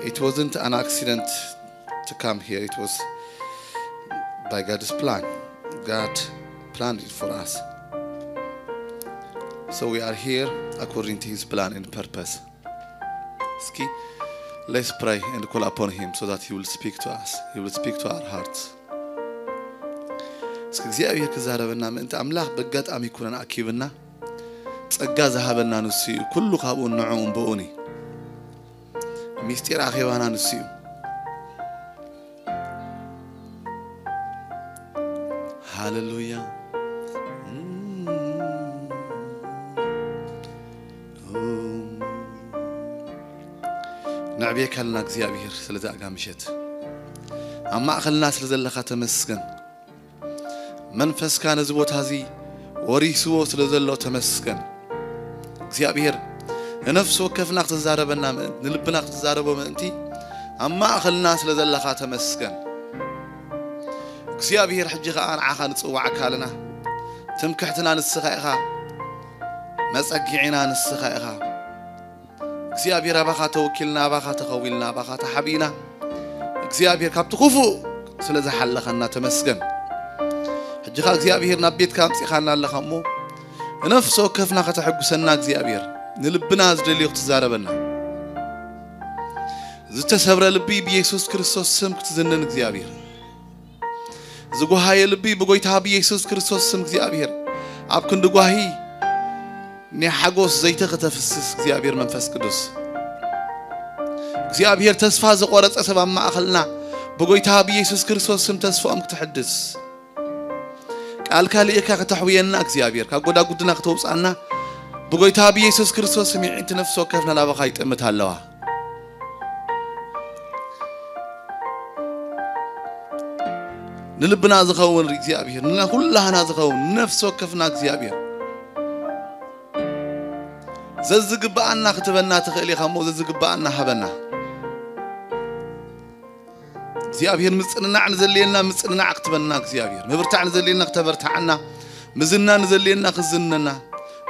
It wasn't an accident to come here. It was by God's plan. God planned it for us. So we are here according to his plan and purpose. እስኪ, let's pray and call upon him so that he will speak to us. He will speak to our hearts. እስኪ እግዚኣብሔር ክዛረበና ምእንቲ ኣምላኽ በጋጣሚ ይኩነን ኣኪብና። ጸጋ ዝሃበና ንሱ እዩ። ኩሉ ካብኡን ንዕኡን ብኡን እዩ። ሚስጢር ኣኼባና ንሱ እዩ። ሃሌሉያ። ነዕብየካ ኣለና እግዚኣብሔር ስለዚ ኣጋ ምሸት ኣብ ማእኸልና ስለ ዘለኻ ተመስገን። መንፈስካ ነዚ ቦታ እዚ ወሪስዎ ስለ ዘሎ ተመስገን እግዚኣብሔር። ንነፍሲ ወከፍና ክትዛረበና ምእንቲ፣ ንልብና ክትዛረቦ ምእንቲ ኣብ ማእኸልና ስለ ዘለኻ ተመስገን እግዚኣብሔር። ሕጂ ኸኣ ንዓኻ ንጽዋዕካ ኣለና። ትምክሕትና ንስኻ ኢኻ፣ መጸጊዕና ንስኻ ኢኻ እግዚኣብሔር። ኣባኻ ተወኪልና፣ ኣባኻ ተኸዊልና፣ ኣባኻ ተሓቢእና እግዚኣብሔር፣ ካብቲ ክፉእ ስለ ዝሓለኸና ተመስገን። ሕጂ ኸኣ እግዚኣብሔር ናብ ቤትካ ኣምጺኻና ኣለኻ እሞ ንነፍሲ ወከፍና ከተሐጉሰና እግዚኣብሔር፣ ንልብና ዝደልዮ ክትዛረበና፣ ዝተሰብረ ልቢ ብየሱስ ክርስቶስ ስም ክትዝንን እግዚኣብሔር፣ ዝጓሃየ ልቢ ብጎይታ ብየሱስ ክርስቶስ ስም እግዚኣብሔር፣ ኣብ ክንዲ ጓሂ ናይ ሓጎስ ዘይቲ ከተፍስስ እግዚኣብሔር መንፈስ ቅዱስ፣ እግዚኣብሔር ተስፋ ዝቖረጸ ሰብ ኣብ ማእኸልና ብጎይታ ብየሱስ ክርስቶስ ስም ተስፋኦም ክትሕድስ፣ ቃልካ ልኢኽካ ከተሕውየና እግዚኣብሔር፣ ካብ ጎዳጉድና ከተውፅኣና ብጎይታ ብየሱስ ክርስቶስ ስም የዒንቲ ነፍሲ ወከፍና ናባኻ ይጥምት ኣለዋ። ንልብና ዝኸውን እግዚኣብሔር፣ ንኩላህና ዝኸውን ንነፍሲ ወከፍና እግዚኣብሔር፣ ዘዝግብኣና ክትበና ትኽእል ኢኻ እሞ ዘዝግብኣና ሃበና እግዚኣብሔር። ምጽንናዕ ንዘልየና ምጽንናዕ ክትበና እግዚኣብሔር፣ ምብርታዕ ንዘልየና ክተበርታዓና፣ ምዝና ንዘልየና ክዝነና፣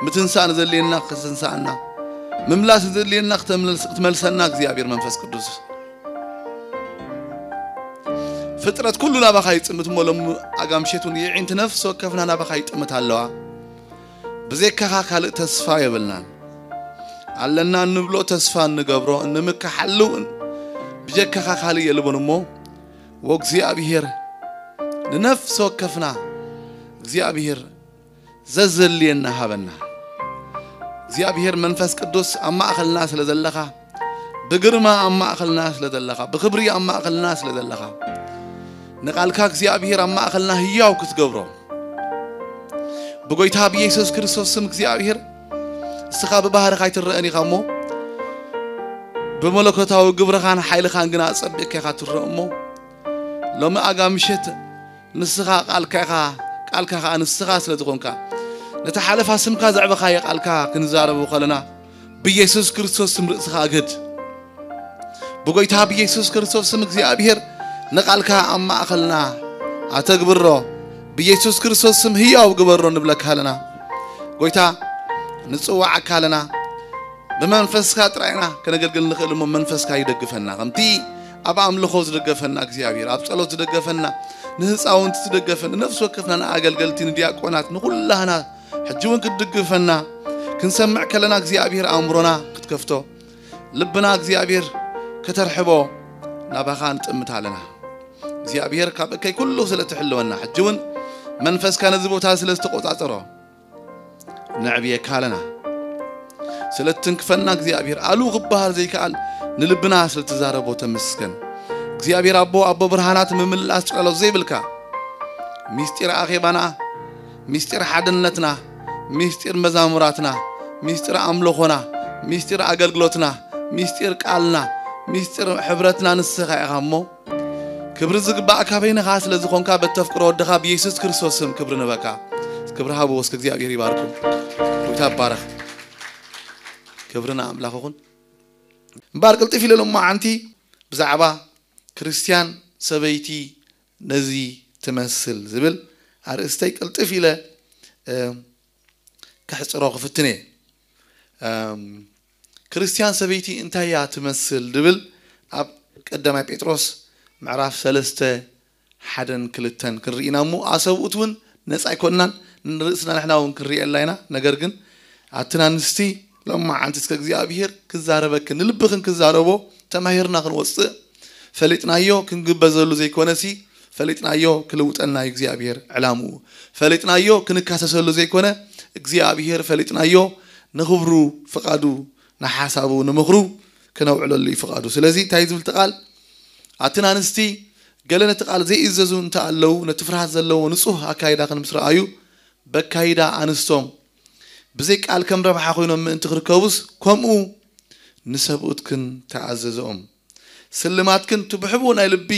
ምትንሳእ ንዘልየና ክትንሳኣና፣ ምምላስ ንዘልየና ክተምልስ-፣ ክትመልሰና እግዚኣብሔር መንፈስ ቅዱስ። ፍጥረት ኩሉ ናባኻ ይጽምት እሞ ሎም ኣጋምሸት እውን የዒንቲ ነፍሲ ወከፍና ናባኻ ይጥምት ኣለዋ። ብዘይካኻ ካልእ ተስፋ የብልናን። ኣለና እንብሎ ተስፋ እንገብሮ እንምክሓሉ እውን ብጀካኻ ካልእ የልቦን እሞ ወእግዚኣብሔር ንነፍሲ ወከፍና እግዚኣብሔር ዘዘልየና ሃበና። እግዚኣብሔር መንፈስ ቅዱስ ኣብ ማእኸልና ስለ ዘለኻ፣ ብግርማ ኣብ ማእኸልና ስለ ዘለኻ፣ ብኽብሪ ኣብ ማእኸልና ስለ ዘለኻ፣ ንቓልካ እግዚኣብሔር ኣብ ማእኸልና ህያው ክትገብሮ ብጎይታ ብየሱስ ክርስቶስ ስም እግዚኣብሔር፣ እስኻ ብባህርኻ ኣይትረአን ኢኻ እሞ ብመለኮታዊ ግብርኻን ሓይልኻን ግና ኣጸቢቕካ ኢኻ ትረአ እሞ ሎሚ ኣጋ ምሸት ንስኻ ቃልካ ኢኻ፣ ቃልካ ኸኣ ንስኻ ስለ ዝኾንካ፣ ነቲ ሓለፋ ስምካ ዘዕበኻዮ ቃልካ ክንዛረቡ ከለና፣ ብየሱስ ክርስቶስ ስም ርእስኻ ኣግህድ። ብጎይታ ብየሱስ ክርስቶስ ስም እግዚኣብሔር ንቓልካ ኣብ ማእኸልና ኣተግብሮ። ብየሱስ ክርስቶስ ስም ህያው ግበሮ ንብለካ ኣለና። ጎይታ ንጽዋዓካ ኣለና። ብመንፈስካ ጥራይና ከነገልግል ንኽእል እሞ መንፈስካ ይደግፈና። ከምቲ ኣብ ኣምልኾ ዝደገፈና እግዚኣብሔር፣ ኣብ ጸሎት ዝደገፈና፣ ንህፃውንቲ ዝደገፈን ንነፍሲ ወከፍና ንኣገልገልቲ ንዲያቆናት ንኹላህና ሕጂ እውን ክትድግፈና ክንሰምዕ ከለና እግዚኣብሔር ኣእምሮና ክትከፍቶ ልብና እግዚኣብሔር ከተርሕቦ ናባኻ ንጥምት ኣለና። እግዚኣብሔር ካብ እከይ ኩሉ ስለ ትሕልወና ሕጂ እውን መንፈስካ ነዚ ቦታ ስለ ዝተቆጻጸሮ ነዕብየካ ኣለና። ስለ እትንክፈና እግዚኣብሔር ኣሉ ክበሃል ዘይከኣል ንልብና ስለ ትዛረቦ ተመስገን። እግዚኣብሔር ኣቦ፣ ኣቦ ብርሃናት ምምላስ ጸሎት ዘይብልካ ሚስጢር ኣኼባና፣ ሚስጢር ሓድነትና፣ ሚስጢር መዛሙራትና፣ ሚስጢር ኣምልኾና፣ ሚስጢር ኣገልግሎትና፣ ሚስጢር ቃልና፣ ሚስጢር ሕብረትና ንስኻ ኢኻ እሞ ክብሪ ዝግባእ ካበይንኻ ስለ ዝኾንካ በተፍቅሮ ወድኻ ብየሱስ ክርስቶስ ስም ክብሪ ንበካ። ክብሪ ሃብዎ እስከ እግዚኣብሔር ይባርኩም። ጎይታ ይባረኽ። ክብሪ ንኣምላኽ ይኹን። እምበኣር ቅልጥፍ ኢለ ሎማዓንቲ ብዛዕባ ክርስትያን ሰበይቲ ነዚ ትመስል ዝብል ኣርእስተይ ቅልጥፍ ኢለ፣ እ፣ ከሕጽሮ ክፍትን እየ። እም፣ ክርስትያን ሰበይቲ እንታይ እያ ትመስል ዝብል ኣብ ቀዳማይ ጴጥሮስ ምዕራፍ ሰለስተ ሓደን ክልተን ክንርኢ ኢና እሞ፣ ኣሰብኡት እውን ነፃ ኣይኮንናን፣ ንርእስና ንሕና እውን ክንርእየላ ኢና። ነገር ግን ኣትን ኣንስቲ፣ ሎማዓንቲ እስከ እግዚኣብሔር ክዛረበክን ንልብኽን ክዛረቦ ተማሂርና ክንወፅእ፣ ፈሊጥናዮ ክንግበዘሉ ዘይኮነሲ፣ ፈሊጥናዮ ክልውጠና እዩ እግዚኣብሔር ዕላምኡ። ፈሊጥናዮ ክንካሰሰሉ ዘይኮነ፣ እግዚኣብሔር ፈሊጥናዮ ንኽብሩ ፍቓዱ ንሓሳቡ ንምኽሩ ክነውዕለሉ እዩ ፍቓዱ። ስለዚ እንታይ ዝብል እቲ ቃል? ኣትን ኣንስቲ፣ ገለ ነቲ ቃል ዘይእዘዙ እንተ ኣለዉ፣ ነቲ ፍርሃት ዘለዎ ንጹህ ኣካይዳኽን ምስ ረኣዩ፣ በካይዳ ኣንስቶም ብዘይ ቃል ከም ረብሓ ኮይኖም ምእንቲ ክርከቡስ፣ ከምኡ ንሰብኡትክን ተኣዘዝኦም። ስልማትክን እቲ ብሕቡእ ናይ ልቢ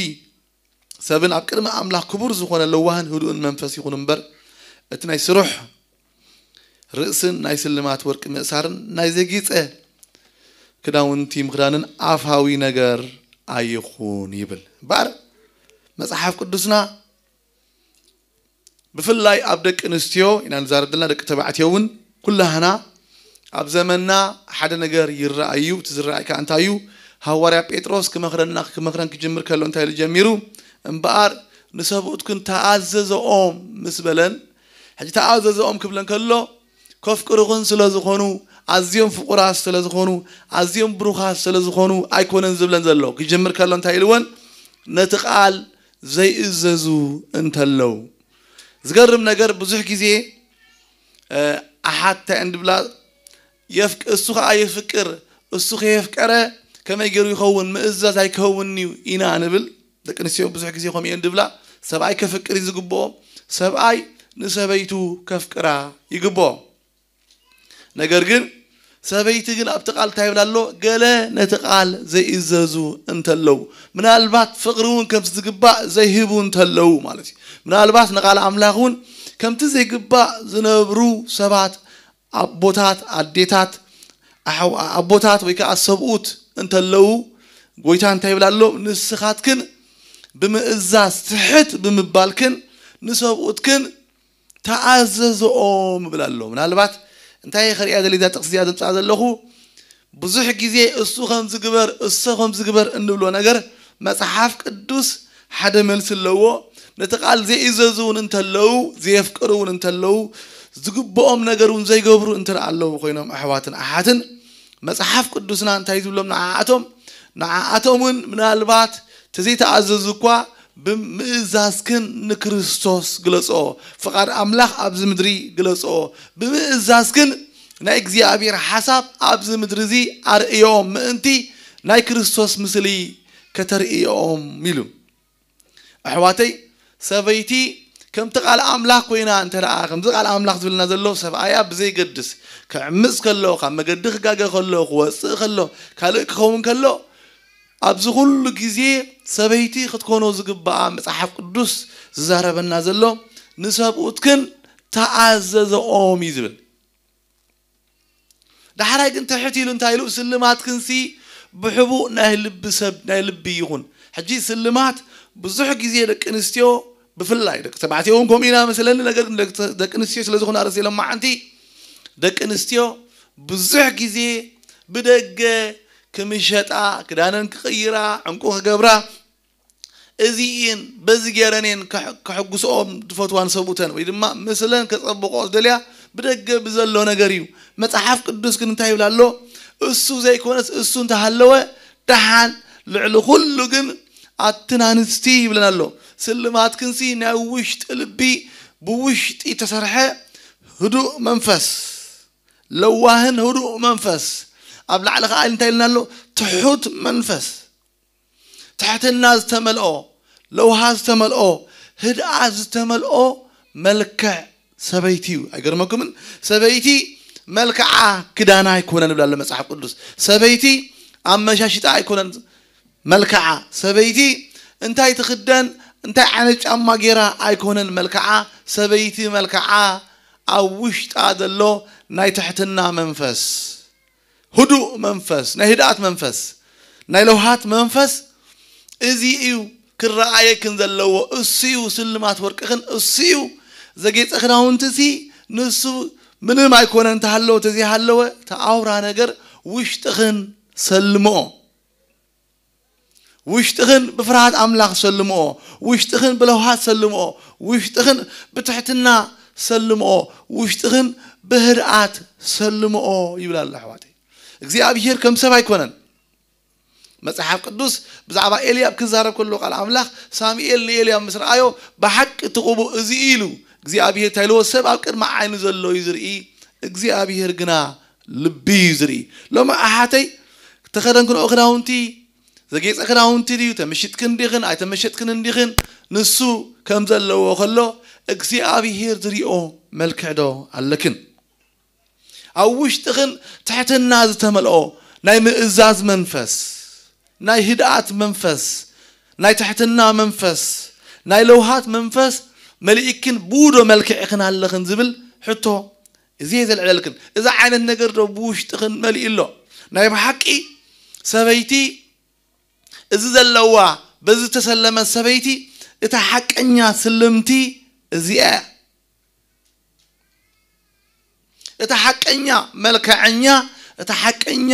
ሰብን ኣብ ቅድሚ ኣምላኽ ክቡር ዝኾነ ለዋህን ህዱእን መንፈስ ይኹን እምበር፣ እቲ ናይ ስሩሕ ርእስን ናይ ስልማት ወርቂ ምእሳርን ናይ ዘጊጸ ክዳውንቲ ምኽዳንን ኣፋዊ ነገር ኣይኹን ይብል። እምበኣር መጽሓፍ ቅዱስና ብፍላይ ኣብ ደቂ ኣንስትዮ ኢና ንዛረብ ዘለና፣ ደቂ ተባዕትዮ እውን ኩላህና ኣብ ዘመንና ሓደ ነገር ይረኣይ እዩ። እቲ ዝረኣይ ከኣ እንታይ እዩ? ሃዋርያ ጴጥሮስ ክመኽረና፣ ክመኽረን ክጅምር ከሎ እንታይ ኢሉ ጀሚሩ? እምበኣር ንሰብኡትክን ተኣዘዝኦም ምስ በለን፣ ሕጂ ተኣዘዝኦም ክብለን ከሎ፣ ከፍቅሩኽን ስለ ዝኾኑ፣ ኣዝዮም ፍቑራት ስለ ዝኾኑ፣ ኣዝዮም ብሩኻት ስለ ዝኾኑ ኣይኮነን ዝብለን ዘሎ። ክጅምር ከሎ እንታይ ኢልወን? ነቲ ቃል ዘይእዘዙ እንተለዉ። ዝገርም ነገር፣ ብዙሕ ግዜ፣ እ፣ ኣሓት እንታይ እየን ድብላ? የፍቅ-፣ እሱ ኸኣ የፍቅር፣ እሱ ከየፍቀረ ከመይ ገይሩ ይኸውን? ምእዛዝ ኣይከውንን'ዩ ኢና ንብል። ደቂ ኣንስትዮ ብዙሕ ግዜ ከምኡ እየን ድብላ። ሰብኣይ ከፍቅር እዩ ዝግብኦ፣ ሰብኣይ ንሰበይቱ ከፍቅራ ይግብኦ። ነገር ግን ሰበይቲ ግን ኣብቲ ቃል እንታይ ይብል ኣሎ? ገለ ነቲ ቃል ዘይእዘዙ እንተለዉ፣ ምናልባት ፍቕሪ እውን ከምቲ ዝግባእ ዘይህቡ እንተለዉ ማለት እዩ። ምናልባት ንቃል ኣምላኽ እውን ከምቲ ዘይግባእ ዝነብሩ ሰባት፣ ኣቦታት፣ ኣዴታት፣ ኣሓው-፣ ኣቦታት ወይ ከዓ ሰብኡት እንተለዉ፣ ጎይታ እንታይ ይብል ኣሎ? ንስኻትክን ብምእዛዝ ትሕት ብምባልክን ንሰብኡትክን ተኣዘዝኦም ይብል ኣሎ። ምናልባት እንታይ እየ ከርእያ ደልየ እዛ ጥቕሲ እዚኣ ዘምፅኣ ዘለኹ? ብዙሕ ግዜ እሱ ከም ዝግበር፣ እሶ ከም ዝግበር እንብሎ ነገር፣ መጽሓፍ ቅዱስ ሓደ መልሲ ኣለዎ። ነቲ ቃል ዘይእዘዙ እውን እንተለዉ፣ ዘየፍቅሩ እውን እንተለዉ፣ ዝግብኦም ነገር እውን ዘይገብሩ እንተ ኣለዉ ኮይኖም፣ ኣሕዋትን ኣሓትን፣ መጽሓፍ ቅዱስና እንታይ ዝብሎም ንዓኣቶም? ንዓኣቶም እውን ምናልባት ተዘይተኣዘዙ እኳ፣ ብምእዛዝክን ንክርስቶስ ግለጽኦ፣ ፍቓድ ኣምላኽ ኣብዚ ምድሪ ግለጽኦ፣ ብምእዛዝክን ናይ እግዚኣብሔር ሓሳብ ኣብዚ ምድሪ እዚ ኣርእዮም፣ ምእንቲ ናይ ክርስቶስ ምስሊ ከተርእዮም ኢሉ። ኣሕዋተይ፣ ሰበይቲ ከምቲ ቃል ኣምላኽ ኮይና እንተ ደኣ፣ ከምዚ ቃል ኣምላኽ ዝብልና ዘሎ፣ ሰብኣያ ብዘይገድስ፣ ክዕምጽ ከሎ፣ ካብ መገዲ ክጋገ ከሎ፣ ክወጽእ ከሎ፣ ካልእ ክኸውን ከሎ፣ ኣብዚ ኩሉ ግዜ ሰበይቲ ክትኮኖ ዝግብኣ፣ መጽሓፍ ቅዱስ ዝዛረበና ዘሎ፣ ንሰብኡትክን ተኣዘዘኦም እዩ ዝብል። ዳሕራይ ግን ትሕት ኢሉ እንታይ ኢሉ? ስልማትክንሲ ብሕቡእ ናይ ልቢ ሰብ፣ ናይ ልቢ ይኹን። ሕጂ ስልማት ብዙሕ ግዜ ደቂ ኣንስትዮ ብፍላይ፣ ደቂ ተባዕትዮ እውን ከምኡ ኢና መስለኒ፣ ነገር ግን ደቂ፣ ደቂ ኣንስትዮ ስለ ዝኾነ ኣርእስቲ ሎማዓንቲ፣ ደቂ ኣንስትዮ ብዙሕ ግዜ ብደገ ክምሸጣ፣ ክዳነን ክቕይራ፣ ዕንቁ ክገብራ፣ እዚ እየን፣ በዚ ገይረን እየን ከሕ-፣ ከሕጉስኦም ዝፈትዋን ሰብኡተን፣ ወይ ድማ ምስለን ከጸብቆ ዝደልያ ብደገ ብዘሎ ነገር እዩ። መጽሓፍ ቅዱስ ግን እንታይ ይብል ኣሎ? እሱ ዘይኮነስ እሱ እንተሃለወ ደሓን፣ ልዕሊ ኩሉ ግን ኣትን ኣንስቲ ይብለን ኣሎ። ስልማትክንሲ ናይ ውሽጢ ልቢ፣ ብውሽጢ ተሰርሐ ህዱእ መንፈስ፣ ለዋህን ህዱእ መንፈስ፣ ኣብ ላዕሊ ከኣ እንታይ ኢልና ኣሎ? ትሑት መንፈስ፣ ትሕትና ዝተመልኦ፣ ለውሃ ዝተመልኦ፣ ህድኣት ዝተመልኦ መልክዕ ሰበይቲ እዩ። ኣይገርመኩምን? ሰበይቲ መልክዓ ክዳና ኣይኮነን ይብል ኣሎ መጽሓፍ ቅዱስ። ሰበይቲ ኣመሻሽጣ ኣይኮነን መልክዓ። ሰበይቲ እንታይ ትኽደን፣ እንታይ ዓይነት ጫማ ገይራ ኣይኮነን መልክዓ። ሰበይቲ መልክዓ ኣብ ውሽጣ ዘሎ ናይ ትሕትና መንፈስ፣ ህዱእ መንፈስ፣ ናይ ህድኣት መንፈስ፣ ናይ ለውሃት መንፈስ፣ እዚ እዩ ክረኣየክን ዘለዎ። እሱ እዩ ስልማት ወርቅኽን፣ እሱ እዩ ዘጌጸ ክዳውንትሲ፣ ንሱ ምንም ኣይኮነን እንተሃለወ፣ ተዘይሃለወ፣ እቲ ኣውራ ነገር ውሽጥኽን ሰልምኦ። ውሽጥኽን ብፍርሃት ኣምላኽ ሰልምኦ፣ ውሽጥኽን ብለውሃት ሰልምኦ፣ ውሽጥኽን ብትሕትና ሰልምኦ፣ ውሽጥኽን ብህድኣት ሰልምኦ ይብል ኣሎ ኣሕዋተይ። እግዚኣብሄር ከም ሰብ ኣይኮነን። መጽሓፍ ቅዱስ ብዛዕባ ኤልያብ ክዛረብ ከሎ ቃል ኣምላኽ ሳሙኤል ንኤልያብ ምስ ረኣዮ ብሓቂ እቲ ቅቡእ እዚ ኢሉ እግዚኣብሄር እንታይ ኢልዎ? ሰብ ኣብ ቅድሚ ዓይኑ ዘሎ እዩ ዝርኢ፣ እግዚኣብሄር ግና ልቢ እዩ ዝርኢ። ሎሚ ኣሓተይ ተኸደንክንኦ ክዳውንቲ ዘጌጸ ክዳውንቲ ድዩ? ተመሽጥክን እንዲኽን ኣይተመሸጥክን እንዲኽን ንሱ ከም ዘለዎ ከሎ እግዚኣብሄር ዝሪኦ መልክዕ ዶ ኣለክን? ኣብ ውሽጥኽን ትሕትና ዝተመልኦ ናይ ምእዛዝ መንፈስ፣ ናይ ህድኣት መንፈስ፣ ናይ ትሕትና መንፈስ፣ ናይ ለውሃት መንፈስ መሊእክን ብውዶ መልክዕኽን ኣለኽን ዝብል ሕቶ እዚ እየ ዘልዕለልክን። እዚ ዓይነት ነገር ዶ ብውሽጥኽን መሊኡ ኣሎ? ናይ ብሓቂ ሰበይቲ እዚ ዘለዋ በዚ ተሰለመት ሰበይቲ እታ ሓቀኛ ስልምቲ እዚኣ እያ። እታ ሓቀኛ መልክዐኛ እታ ሓቀኛ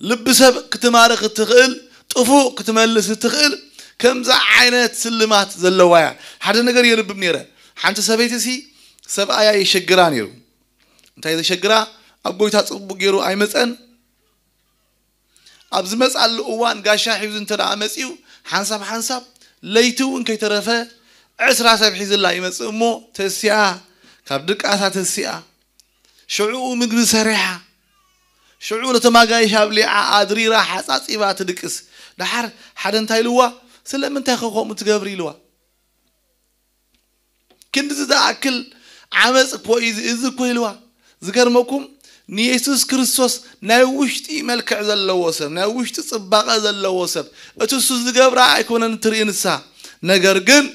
ልቢ ሰብ ክትማርኽ እትኽእል ጥፉእ ክትመልስ እትኽእል ከምዚ ዓይነት ስልማት ዘለዋ እያ። ሓደ ነገር የልብም ነይረ። ሓንቲ ሰበይቲ ሲ ሰብኣያ የሸግራ ነይሩ። እንታይ ዘሸግራ? ኣብ ጎይታ ጽቡቕ ገይሩ ኣይመጸን። ኣብ ዝመጻሉ እዋን ጋሻ ሒዙ እንተ ደኣ መጺኡ ሓንሳብ ሓንሳብ ለይቲ እውን ከይተረፈ ዕስራ ሰብ ሒዝላ ይመጽእ እሞ ተሲኣ ካብ ድቃሳ ተሲኣ ሽዑኡ ምግቢ ሰሪሓ ሽዑ ነቶም ኣጋይሽ ኣብሊዓ ኣድሪራ ሓጻጺባ ትድቅስ። ደሓር ሓደ እንታይ ኢልዋ? ስለምንታይ ከ ከምኡ ትገብሪ ኢልዋ። ክንድዚ ዝኣክል ዓመፅ እኮ እዩ እዚ እኮ ኢልዋ። ዝገርመኩም ንየሱስ ክርስቶስ ናይ ውሽጢ መልክዕ ዘለዎ ሰብ ናይ ውሽጢ ፅባቐ ዘለዎ ሰብ እቲ እሱ ዝገብራ ኣይኮነን ትርኢ ንሳ። ነገር ግን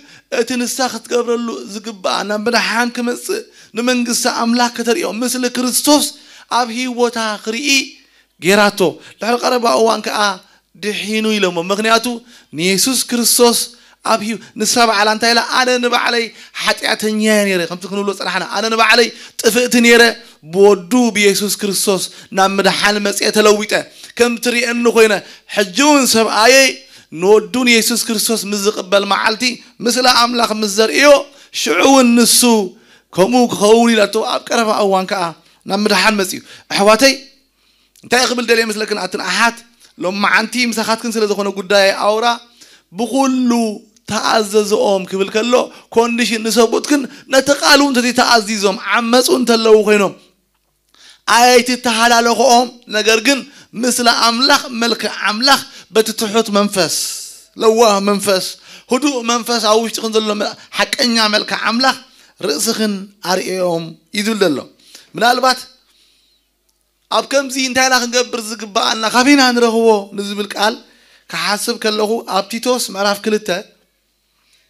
እቲ ንሳ ክትገብረሉ ዝግባኣ ናብ ምድሓን ክመፅእ ንመንግስቲ ኣምላኽ ከተርእዮ ምስሊ ክርስቶስ ኣብ ህይወታ ክርኢ ገይራቶ። ድሕሪ ቀረባ እዋን ከዓ ድሒኑ ኢሎሞ። ምክንያቱ ንየሱስ ክርስቶስ ኣብ ህይወ ንሳ በዓላ እንታይ ኢላ? ኣነ ንባዕለይ ሓጢኣተኛ እየ ነይረ፣ ከምቲ ክንብሎ ፅናሕና ኣነ ንባዕለይ ጥፍእቲ ነይረ፣ ብወዱ ብየሱስ ክርስቶስ ናብ ምድሓን መፅአ ተለዊጠ። ከም ትሪእኒ ኮይነ ሕጂ እውን ሰብኣየይ ንወዱ ንየሱስ ክርስቶስ ምስ ዝቕበል መዓልቲ ምስላ ኣምላኽ ምስ ዘርእዮ ሽዑ እውን ንሱ ከምኡ ክኸውን ኢላቶ ኣብ ቀረባ እዋን ከዓ ናብ ምድሓን መፅኡ። ኣሕዋተይ እንታይ ክብል ደልየ መስለክን ኣትን ኣሓት ሎማዓንቲ ምሳኻትክን ስለ ዝኾነ ጉዳይ ኣውራ ብኩሉ ተኣዘዝኦም ክብል ከሎ ኮንዲሽን ንሰብኡትክን ነቲ ቃሉ እንተዘይተኣዚዞም ዓመፁ እንተለዉ ኮይኖም ኣይትተሃላለኽኦም። ነገር ግን ምስለ ኣምላኽ መልክዕ ኣምላኽ በቲ ትሑት መንፈስ ለዋህ መንፈስ ህዱእ መንፈስ ኣብ ውሽጥክን ዘሎ ሓቀኛ መልክዕ ኣምላኽ ርእስኽን ኣርእዮም እዩ ዝብል ዘሎ። ምናልባት ኣብ ከምዚ እንታይ ኢና ክንገብር ዝግባኣና ካበይና ንረኽቦ ንዝብል ቃል ክሓስብ ከለኹ ኣብ ቲቶስ ምዕራፍ ክልተ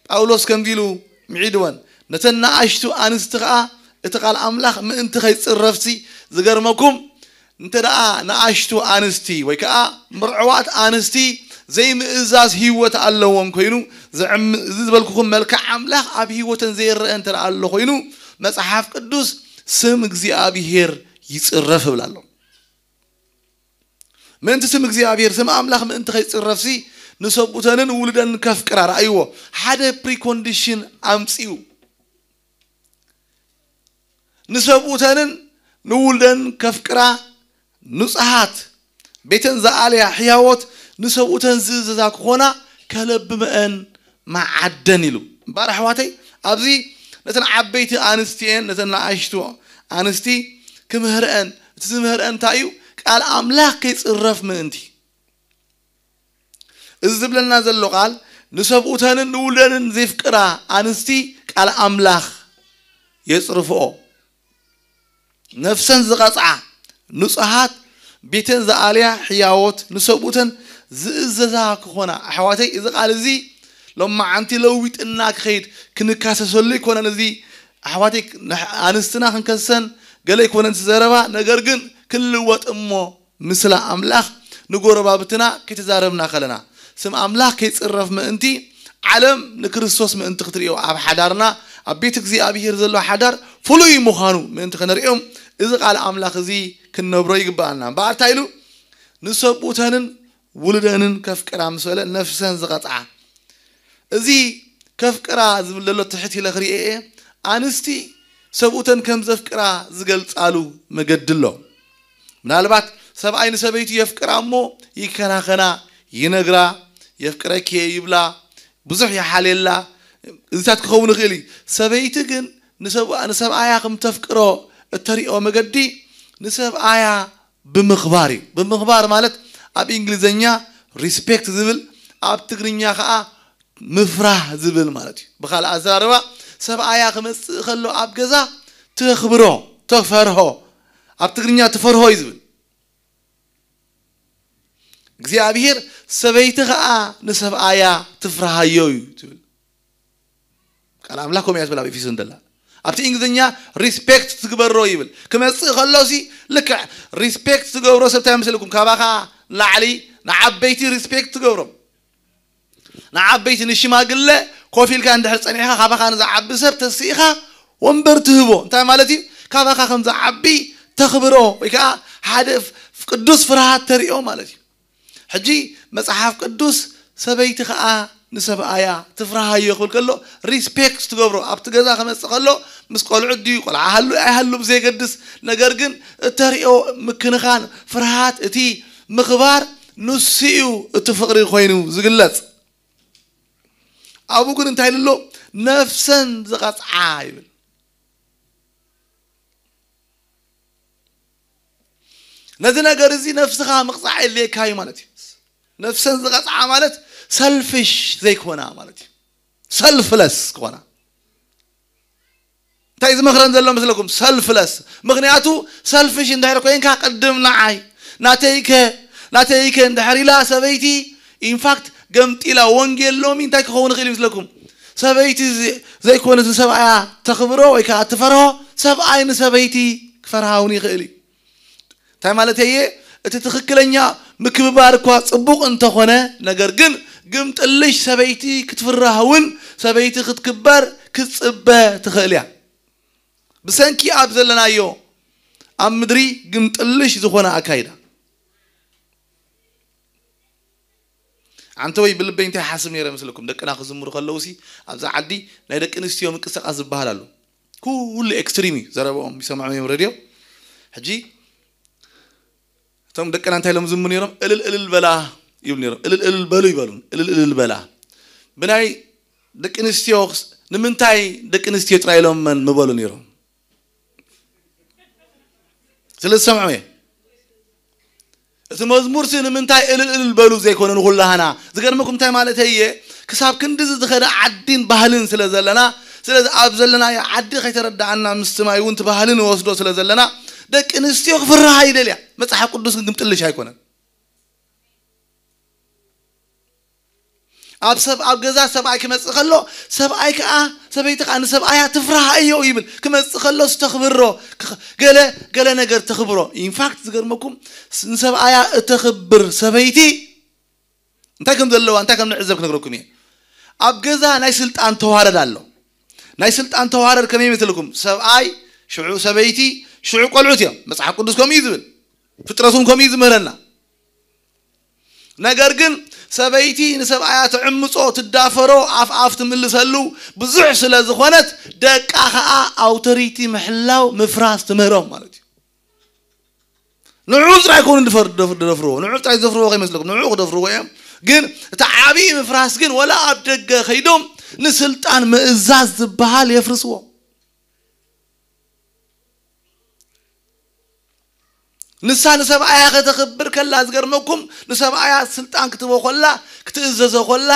ጳውሎስ ከምዚ ኢሉ ምዒድወን ነተን ንኣሽቱ ኣንስቲ ከዓ እቲ ቃል ኣምላኽ ምእንቲ ከይፅረፍሲ ዝገርመኩም እንተ ደኣ ንኣሽቱ ኣንስቲ ወይ ከዓ ምርዕዋት ኣንስቲ ዘይምእዛዝ ህይወት ኣለዎም ኮይኑ እዚ ዝበልኩኹም መልክዕ ኣምላኽ ኣብ ህይወተን ዘይረአ እንተ ኣሎ ኮይኑ መፅሓፍ ቅዱስ ስም እግዚኣብሄር ይፅረፍ እብል ኣሎ። ምእንቲ ስም እግዚኣብሔር ስም ኣምላኽ ምእንቲ ከይፅረፍሲ ንሰብኡተንን ውሉደንን ከፍቅራ ረኣይዎ። ሓደ ፕሪኮንዲሽን ኣምፅኡ። ንሰብኡተንን ንውሉደን ከፍቅራ ንፁሃት ቤተን ዝኣለያ ሕያዎት ንሰብኡተን ዝእዘዛ ክኾና ከለብመአን መዓደን ኢሉ እምበኣር ኣሕዋተይ ኣብዚ ነተን ዓበይቲ ኣንስቲ እየን ነተን ንኣሽቱ ኣንስቲ ክምህርአን እቲ ዝምህርአን እንታይ እዩ ቃል ኣምላኽ ከይፅረፍ ምእንቲ እዚ ዝብለና ዘሎ ቃል ንሰብኡተንን ንውለንን ዘይፍቅራ ኣንስቲ ቃል ኣምላኽ የፅርፍኦ ነፍሰን ዝቐፅዓ ንፁሃት ቤተን ዝኣልያ ሕያዎት ንሰብኡተን ዝእዘዛ ክኾና ኣሕዋተይ እዚ ቃል እዚ ሎማዓንቲ ለዊጥና ክኸይድ ክንካሰሰሉ ኣይኮነን እዚ ኣሕዋተይ ኣንስትና ክንከሰን ገለ ኣይኮነን ዘረባ ነገር ግን ክንልወጥ እሞ ምስላ ኣምላኽ ንጎረባብትና ከይተዛረብና ከለና ስም ኣምላኽ ከይፅረፍ ምእንቲ ዓለም ንክርስቶስ ምእንቲ ክትርእዮ ኣብ ሓዳርና ኣብ ቤት እግዚኣብሄር ዘሎ ሓዳር ፍሉይ ምዃኑ ምእንቲ ከነርእዮም እዚ ቃል ኣምላኽ እዚ ክንነብሮ ይግበኣና እምበኣር እንታይ ኢሉ ንሰብኡተንን ውሉደንን ከፍቅራ ምስ በለ ነፍሰን ዝቐጽዓ። እዚ ከፍቅራ ዝብል ዘሎ ትሕት ኢለ ክርእየ እየ። ኣንስቲ ሰብኡተን ከም ዘፍቅራ ዝገልጻሉ መገዲ ኣሎ። ምናልባት ሰብኣይ ንሰበይቱ የፍቅራ እሞ ይከናኸና፣ ይነግራ፣ የፍቅረኪ እየ ይብላ፣ ብዙሕ ይሓልየላ። እዚታት ክኸውን ይኽእል እዩ። ሰበይቲ ግን ንሰብኣ-፣ ንሰብኣያ ከም ተፍቅሮ እተሪኦ መገዲ ንሰብኣያ ብምኽባር እዩ። ብምኽባር ማለት ኣብ እንግሊዘኛ ሪስፔክት ዝብል፣ ኣብ ትግርኛ ከዓ ምፍራህ ዝብል ማለት እዩ። ብኻልእ ኣዘራርባ ሰብኣያ ክመፅእ ከሎ ኣብ ገዛ ተኽብሮ፣ ተፈርሆ፣ ኣብ ትግርኛ ትፈርሆ እዩ ዝብል። እግዚኣብሔር ሰበይቲ ከዓ ንሰብኣያ ትፍርሃዮ እዩ ትብል። ቃል ኣምላኽ ከምኡ እያ ትብል ኣብ ኤፌሶን ደላ። ኣብቲ እንግሊዝኛ ሪስፔክት ትግበሮ ይብል። ክመጽእ ከሎሲ ልክዕ ሪስፔክት ትገብሮ ሰብ እንታይ መስለኩም? ካባኻ ላዕሊ ንዓበይቲ ሪስፔክት ትገብሮም። ንዓበይቲ ንሽማግለ ኮፍ ኢልካ እንድሕር ጸኒሕካ ካባኻ ንዝዓቢ ሰብ ተስኢኻ ወንበር ትህቦ። እንታይ ማለት እዩ? ካባኻ ከም ዝዓቢ ተኽብሮ ወይ ከዓ ሓደ ፍ-፣ ቅዱስ ፍርሃት ተሪኦ ማለት እዩ። ሕጂ መጽሓፍ ቅዱስ ሰበይቲ ኸዓ ንሰብኣያ ትፍርሃዮ ክብል ከሎ ሪስፔክት ትገብሮ። ኣብቲ ገዛ ክመጽእ ከሎ ምስ ቆልዑት ድዩ ቆልዓ ሃሉ ኣይሃሉ ብዘየገድስ፣ ነገር ግን እተሪኦ ምክንኻን ፍርሃት እቲ ምኽባር ንሱ እዩ እቲ ፍቕሪ ኮይኑ ዝግለጽ። ኣብኡ ግን እንታይ ኢሉ ኣሎ? ነፍሰን ዝቐጽዓ ይብል። ነዚ ነገር እዚ ነፍስኻ ምቕጻዕ የድልየካ እዩ ማለት እዩ። ነፍሰን ዝቐጽዓ ማለት ሰልፊሽ ዘይኮና ማለት እዩ። ሰልፍለስ ክኾና። እንታይ ዝመኽረን ዘሎ መስለኩም? ሰልፍለስ። ምኽንያቱ ሰልፊሽ እንድሕር ኮይንካ ቅድም ንዓይ፣ ናተይከ፣ ናተይከ እንድሕር ኢላ ሰበይቲ፣ ኢንፋክት ገምጢላ ወንጌል ሎሚ እንታይ ክኸውን ይኽእል ይመስለኩም? ሰበይቲ ዘ-፣ ዘይኮነት ንሰብኣያ ተኽብሮ ወይ ከዓ ትፈርሆ፣ ሰብኣይ ንሰበይቲ ክፈርሃ እውን ይኽእል እዩ። እንታይ ማለት እየ? እቲ ትኽክለኛ ምክብባር እኳ ጽቡቕ እንተኾነ፣ ነገር ግን ግምጥልሽ ሰበይቲ ክትፍራህ እውን ሰበይቲ ክትክበር ክትጽበ ትኽእል እያ። ብሰንኪ ኣብ ዘለናዮ ኣብ ምድሪ ግምጥልሽ ዝኾነ ኣካይዳ። ኣንተ ወይ ብልበይ እንታይ ሓስብ ነይረ መስለኩም? ደቅና ክዝምሩ ከለውሲ ኣብዛ ዓዲ ናይ ደቂ ኣንስትዮ ምንቅስቃስ ዝበሃል ኣሎ። ኩሉ ኤክስትሪም እዩ ዘረብኦም፣ ይሰምዖም እዮም ሬድዮ። ሕጂ እቶም ደቅና እንታይ ኢሎም ዝሙ ነይሮም? እልል እልል በላ ይብሉ ነይሮም። እልል እልል በሉ ይበሉን። እልል እልል በላ። ብናይ ደቂ ኣንስትዮ ክስ-፣ ንምንታይ ደቂ ኣንስትዮ ጥራይ ኢሎም መን ምበሉ ነይሮም? ስለ ዝሰምዑ እየ። እቲ መዝሙርሲ ንምንታይ እልል እልል በሉ ዘይኮነ ንኹላህና? ዝገርመኩም እንታይ ማለት እየ? ክሳብ ክንድዚ ዝኸደ ዓዲን ባህልን ስለ ዘለና፣ ስለዚ ኣብ ዘለናዮ ዓዲ ከይተረዳኣና ምስቲ ማይ እውን እቲ ባህሊ ንወስዶ ስለ ዘለና፣ ደቂ ኣንስትዮ ክፍርሃ ይደልያ። መጽሓፍ ቅዱስ ግን ግምጥልሽ ኣይኮነን። ኣብ ሰብ፣ ኣብ ገዛ ሰብኣይ ክመጽእ ከሎ፣ ሰብኣይ ከኣ፣ ሰበይቲ ከኣ ንሰብኣያ ትፍርሃዮ ይብል። ክመጽእ ከሎ ዝተኽብሮ፣ ክኽ-፣ ገለ፣ ገለ ነገር ተኽብሮ። ኢንፋክት ዝገርመኩም፣ ስ-፣ ንሰብኣያ እተኽብር ሰበይቲ እንታይ ከም ዘለዋ፣ እንታይ ከም ንዕዘብ ክነግረኩም እየ። ኣብ ገዛ ናይ ስልጣን ተዋረድ ኣሎ። ናይ ስልጣን ተዋረድ ከመይ ይመስለኩም? ሰብኣይ፣ ሽዑ ሰበይቲ፣ ሽዑ ቆልዑት እዮም። መጽሓፍ ቅዱስ ከምኡ እዩ ዝብል። ፍጥረት እውን ከምኡ እዩ ዝምህረና። ነገር ግን ሰበይቲ ንሰብኣያ ትዕምጾ፣ ትዳፈሮ፣ ኣፍ ኣፍ ትምልሰሉ ብዙሕ ስለ ዝኾነት፣ ደቃ ኸኣ ኣውቶሪቲ ምሕላው ምፍራስ ትምህሮም ማለት እዩ። ንዑ ጥራይ ኮኑ ድፈር-፣ ደፍ-፣ ደፍርዎ፣ ንዑ ጥራይ ዝደፍርዎ ከይመስለኩም፣ ንዑ ክደፍርዎ እዮም። ግን እቲ ዓብዪ ምፍራስ ግን ወላ ኣብ ደገ ከይዶም ንስልጣን ምእዛዝ ዝበሃል የፍርስዎ። ንሳ ንሰብኣያ ከተኽብር ከላ፣ ዝገርመኩም፣ ንሰብኣያ ስልጣን ክትቦ ከላ፣ ክትእዘዞ ከላ፣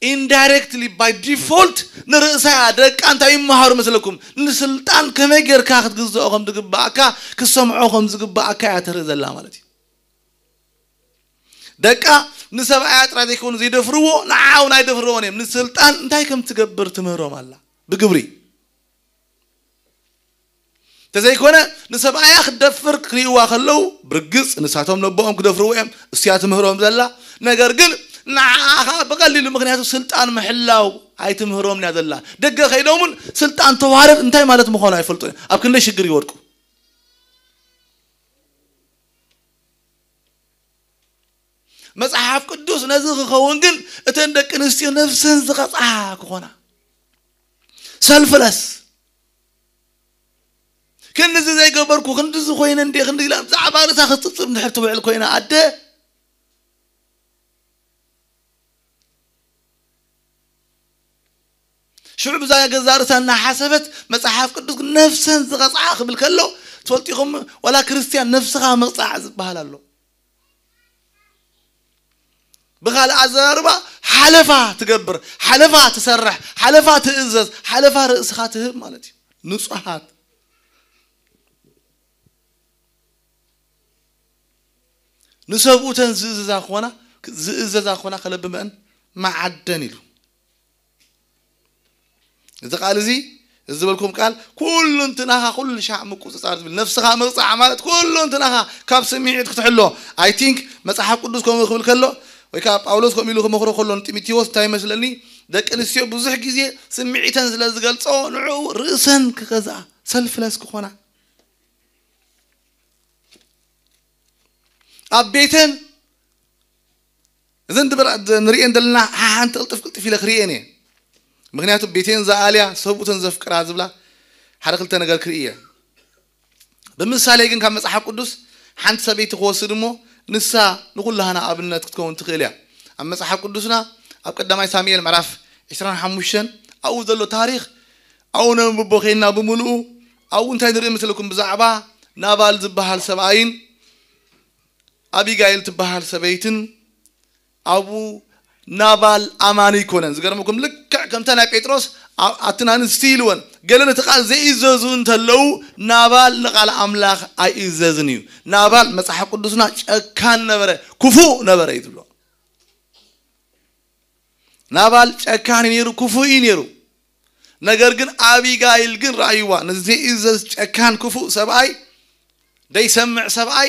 ኢንዳይሬክትሊ ባይ ዲፎልት ንርእሳ እያ። ደቃ እንታይ ይመሃሩ መስለኩም? ንስልጣን ከመይ ጌርካ ክትግዝኦ ከም ዝግባኣካ፣ ክትሰምዖ ከም ዝግባኣካ እያ ተርኢ ዘላ ማለት እዩ። ደቃ ንሰብኣያ ጥራይ ዘይኮኑ ዘይደፍርዎ፣ ንዓ እውን ኣይደፍርዎን እዮም። ንስልጣን እንታይ ከም ትገብር ትምህሮም ኣላ ብግብሪ። እንተዘይኮነ ንሰብኣያ ክትደፍር ክርእይዋ ከለዉ፣ ብርግጽ ንሳቶም ነቦኦም ክደፍርዎ እዮም፣ እሱ እያ ትምህሮም ዘላ። ነገር ግን ንዓኣ ኸኣ ብቐሊሉ፣ ምኽንያቱ ስልጣን ምሕላው ኣይትምህሮምን እያ ዘላ። ደገ ከይዶም እውን ስልጣን ተዋረድ እንታይ ማለት ምዃኑ ኣይፈልጡን እዮም። ኣብ ክንደይ ሽግር ይወድቁ። መጽሓፍ ቅዱስ ነዚ ክኸውን ግን እተን ደቂ ኣንስትዮ ነፍሰን ዝቐጽዓ ክኾና፣ ሰልፍለስ፣ ክንድዚ ዘይገበርኩ፣ ክንድዚ ኮይነ እንዴ፣ ክንዲ ኢላ ብዛዕባ ርእሳ ክትጽብጽብ እንድሕር ትውዕል ኮይና ኣደ፣ ሽዑ ብዛ ገዛ ርእሳ እናሓሰበት መጽሓፍ ቅዱስ ግን ነፍሰን ዝቐጽዓ ክብል ከሎ፣ ትፈልጢኹም፣ ዋላ ክርስትያን ነፍስኻ ምቕጻዕ ዝበሃል ኣሎ። ብኻልእ ኣዘራርባ ሓለፋ ትገብር፣ ሓለፋ ትሰርሕ፣ ሓለፋ ትእዘዝ፣ ሓለፋ ርእስኻ ትህብ ማለት እዩ። ንጹሃት ንሰብኡተን ዝእዘዛ ክኾና፣ ዝእዘዛ ክኾና ከለብመአን መዓደን ኢሉ። እዚ ቃል እዚ፣ እዚ ዝበልኩም ቃል፣ ኩሉ እንትናኻ ኩሉ ሻዕ ምቁጽጻር ዝብል፣ ነፍስኻ ምቕጻዕ ማለት ኩሉ እንትናኻ ካብ ስምዒት ክትሕሎ። I think መጽሓፍ ቅዱስ ከምኡ ክብል ከሎ፣ ወይ ከዓ ጳውሎስ ከምኡ ኢሉ ክመኽሮ ከሎ ንጢሞቴዎስ እንታይ ይመስለኒ፣ ደቂ ኣንስትዮ ብዙሕ ግዜ ስምዒተን ስለ ዝገልጾ ንዕኡ ርእሰን ክገዝኣ፣ ሰልፍለስ ክኾና፣ ኣብ ቤተን እዘን ድብራ ንርእየን ዘለና ሓሓንቲ ቅልጥፍ ቅልጥፍ ኢለ ክርእየን እየ። ምክንያቱ ቤተን ዝኣልያ ሰብኡተን ዘፍቅራ ዝብላ ሓደ ክልተ ነገር ክርኢ እየ። ብምሳሌ ግን ካብ መጽሓፍ ቅዱስ ሓንቲ ሰበይቲ ክወስድ እሞ ንሳ ንኩላህና ኣብነት ክትከውን ትኽእል እያ። ኣብ መጽሓፍ ቅዱስና ኣብ ቀዳማይ ሳሙኤል ምዕራፍ ዕስራን ሓሙሽተን ኣብኡ ዘሎ ታሪኽ ኣብኡ ነንብቦ ኸይና ብምሉኡ ኣብኡ እንታይ ንርኢ መስለኩም? ብዛዕባ ናባል ዝበሃል ሰብኣይን ኣቢጋይል ትበሃል ሰበይትን ኣብኡ ናባል ኣማኒ ኣይኮነን። ዝገርመኩም ልክዕ ከምታ ናይ ጴጥሮስ ኣ- ኣትን ኣንስቲ ኢልወን ገለ ነቲ ቃል ዘይእዘዙ እንተለዉ ናባል ንቃል ኣምላኽ ኣይእዘዝን እዩ። ናባል መጽሓፍ ቅዱስና ጨካን ነበረ፣ ክፉእ ነበረ እዩ ዝብሎ። ናባል ጨካን እዩ ነይሩ፣ ክፉእ እዩ ነይሩ። ነገር ግን ኣቢጋይል ግን ረኣይዋ፣ ነዚ ዘይእዘዝ ጨካን ክፉእ ሰብኣይ፣ ደይሰምዕ ሰብኣይ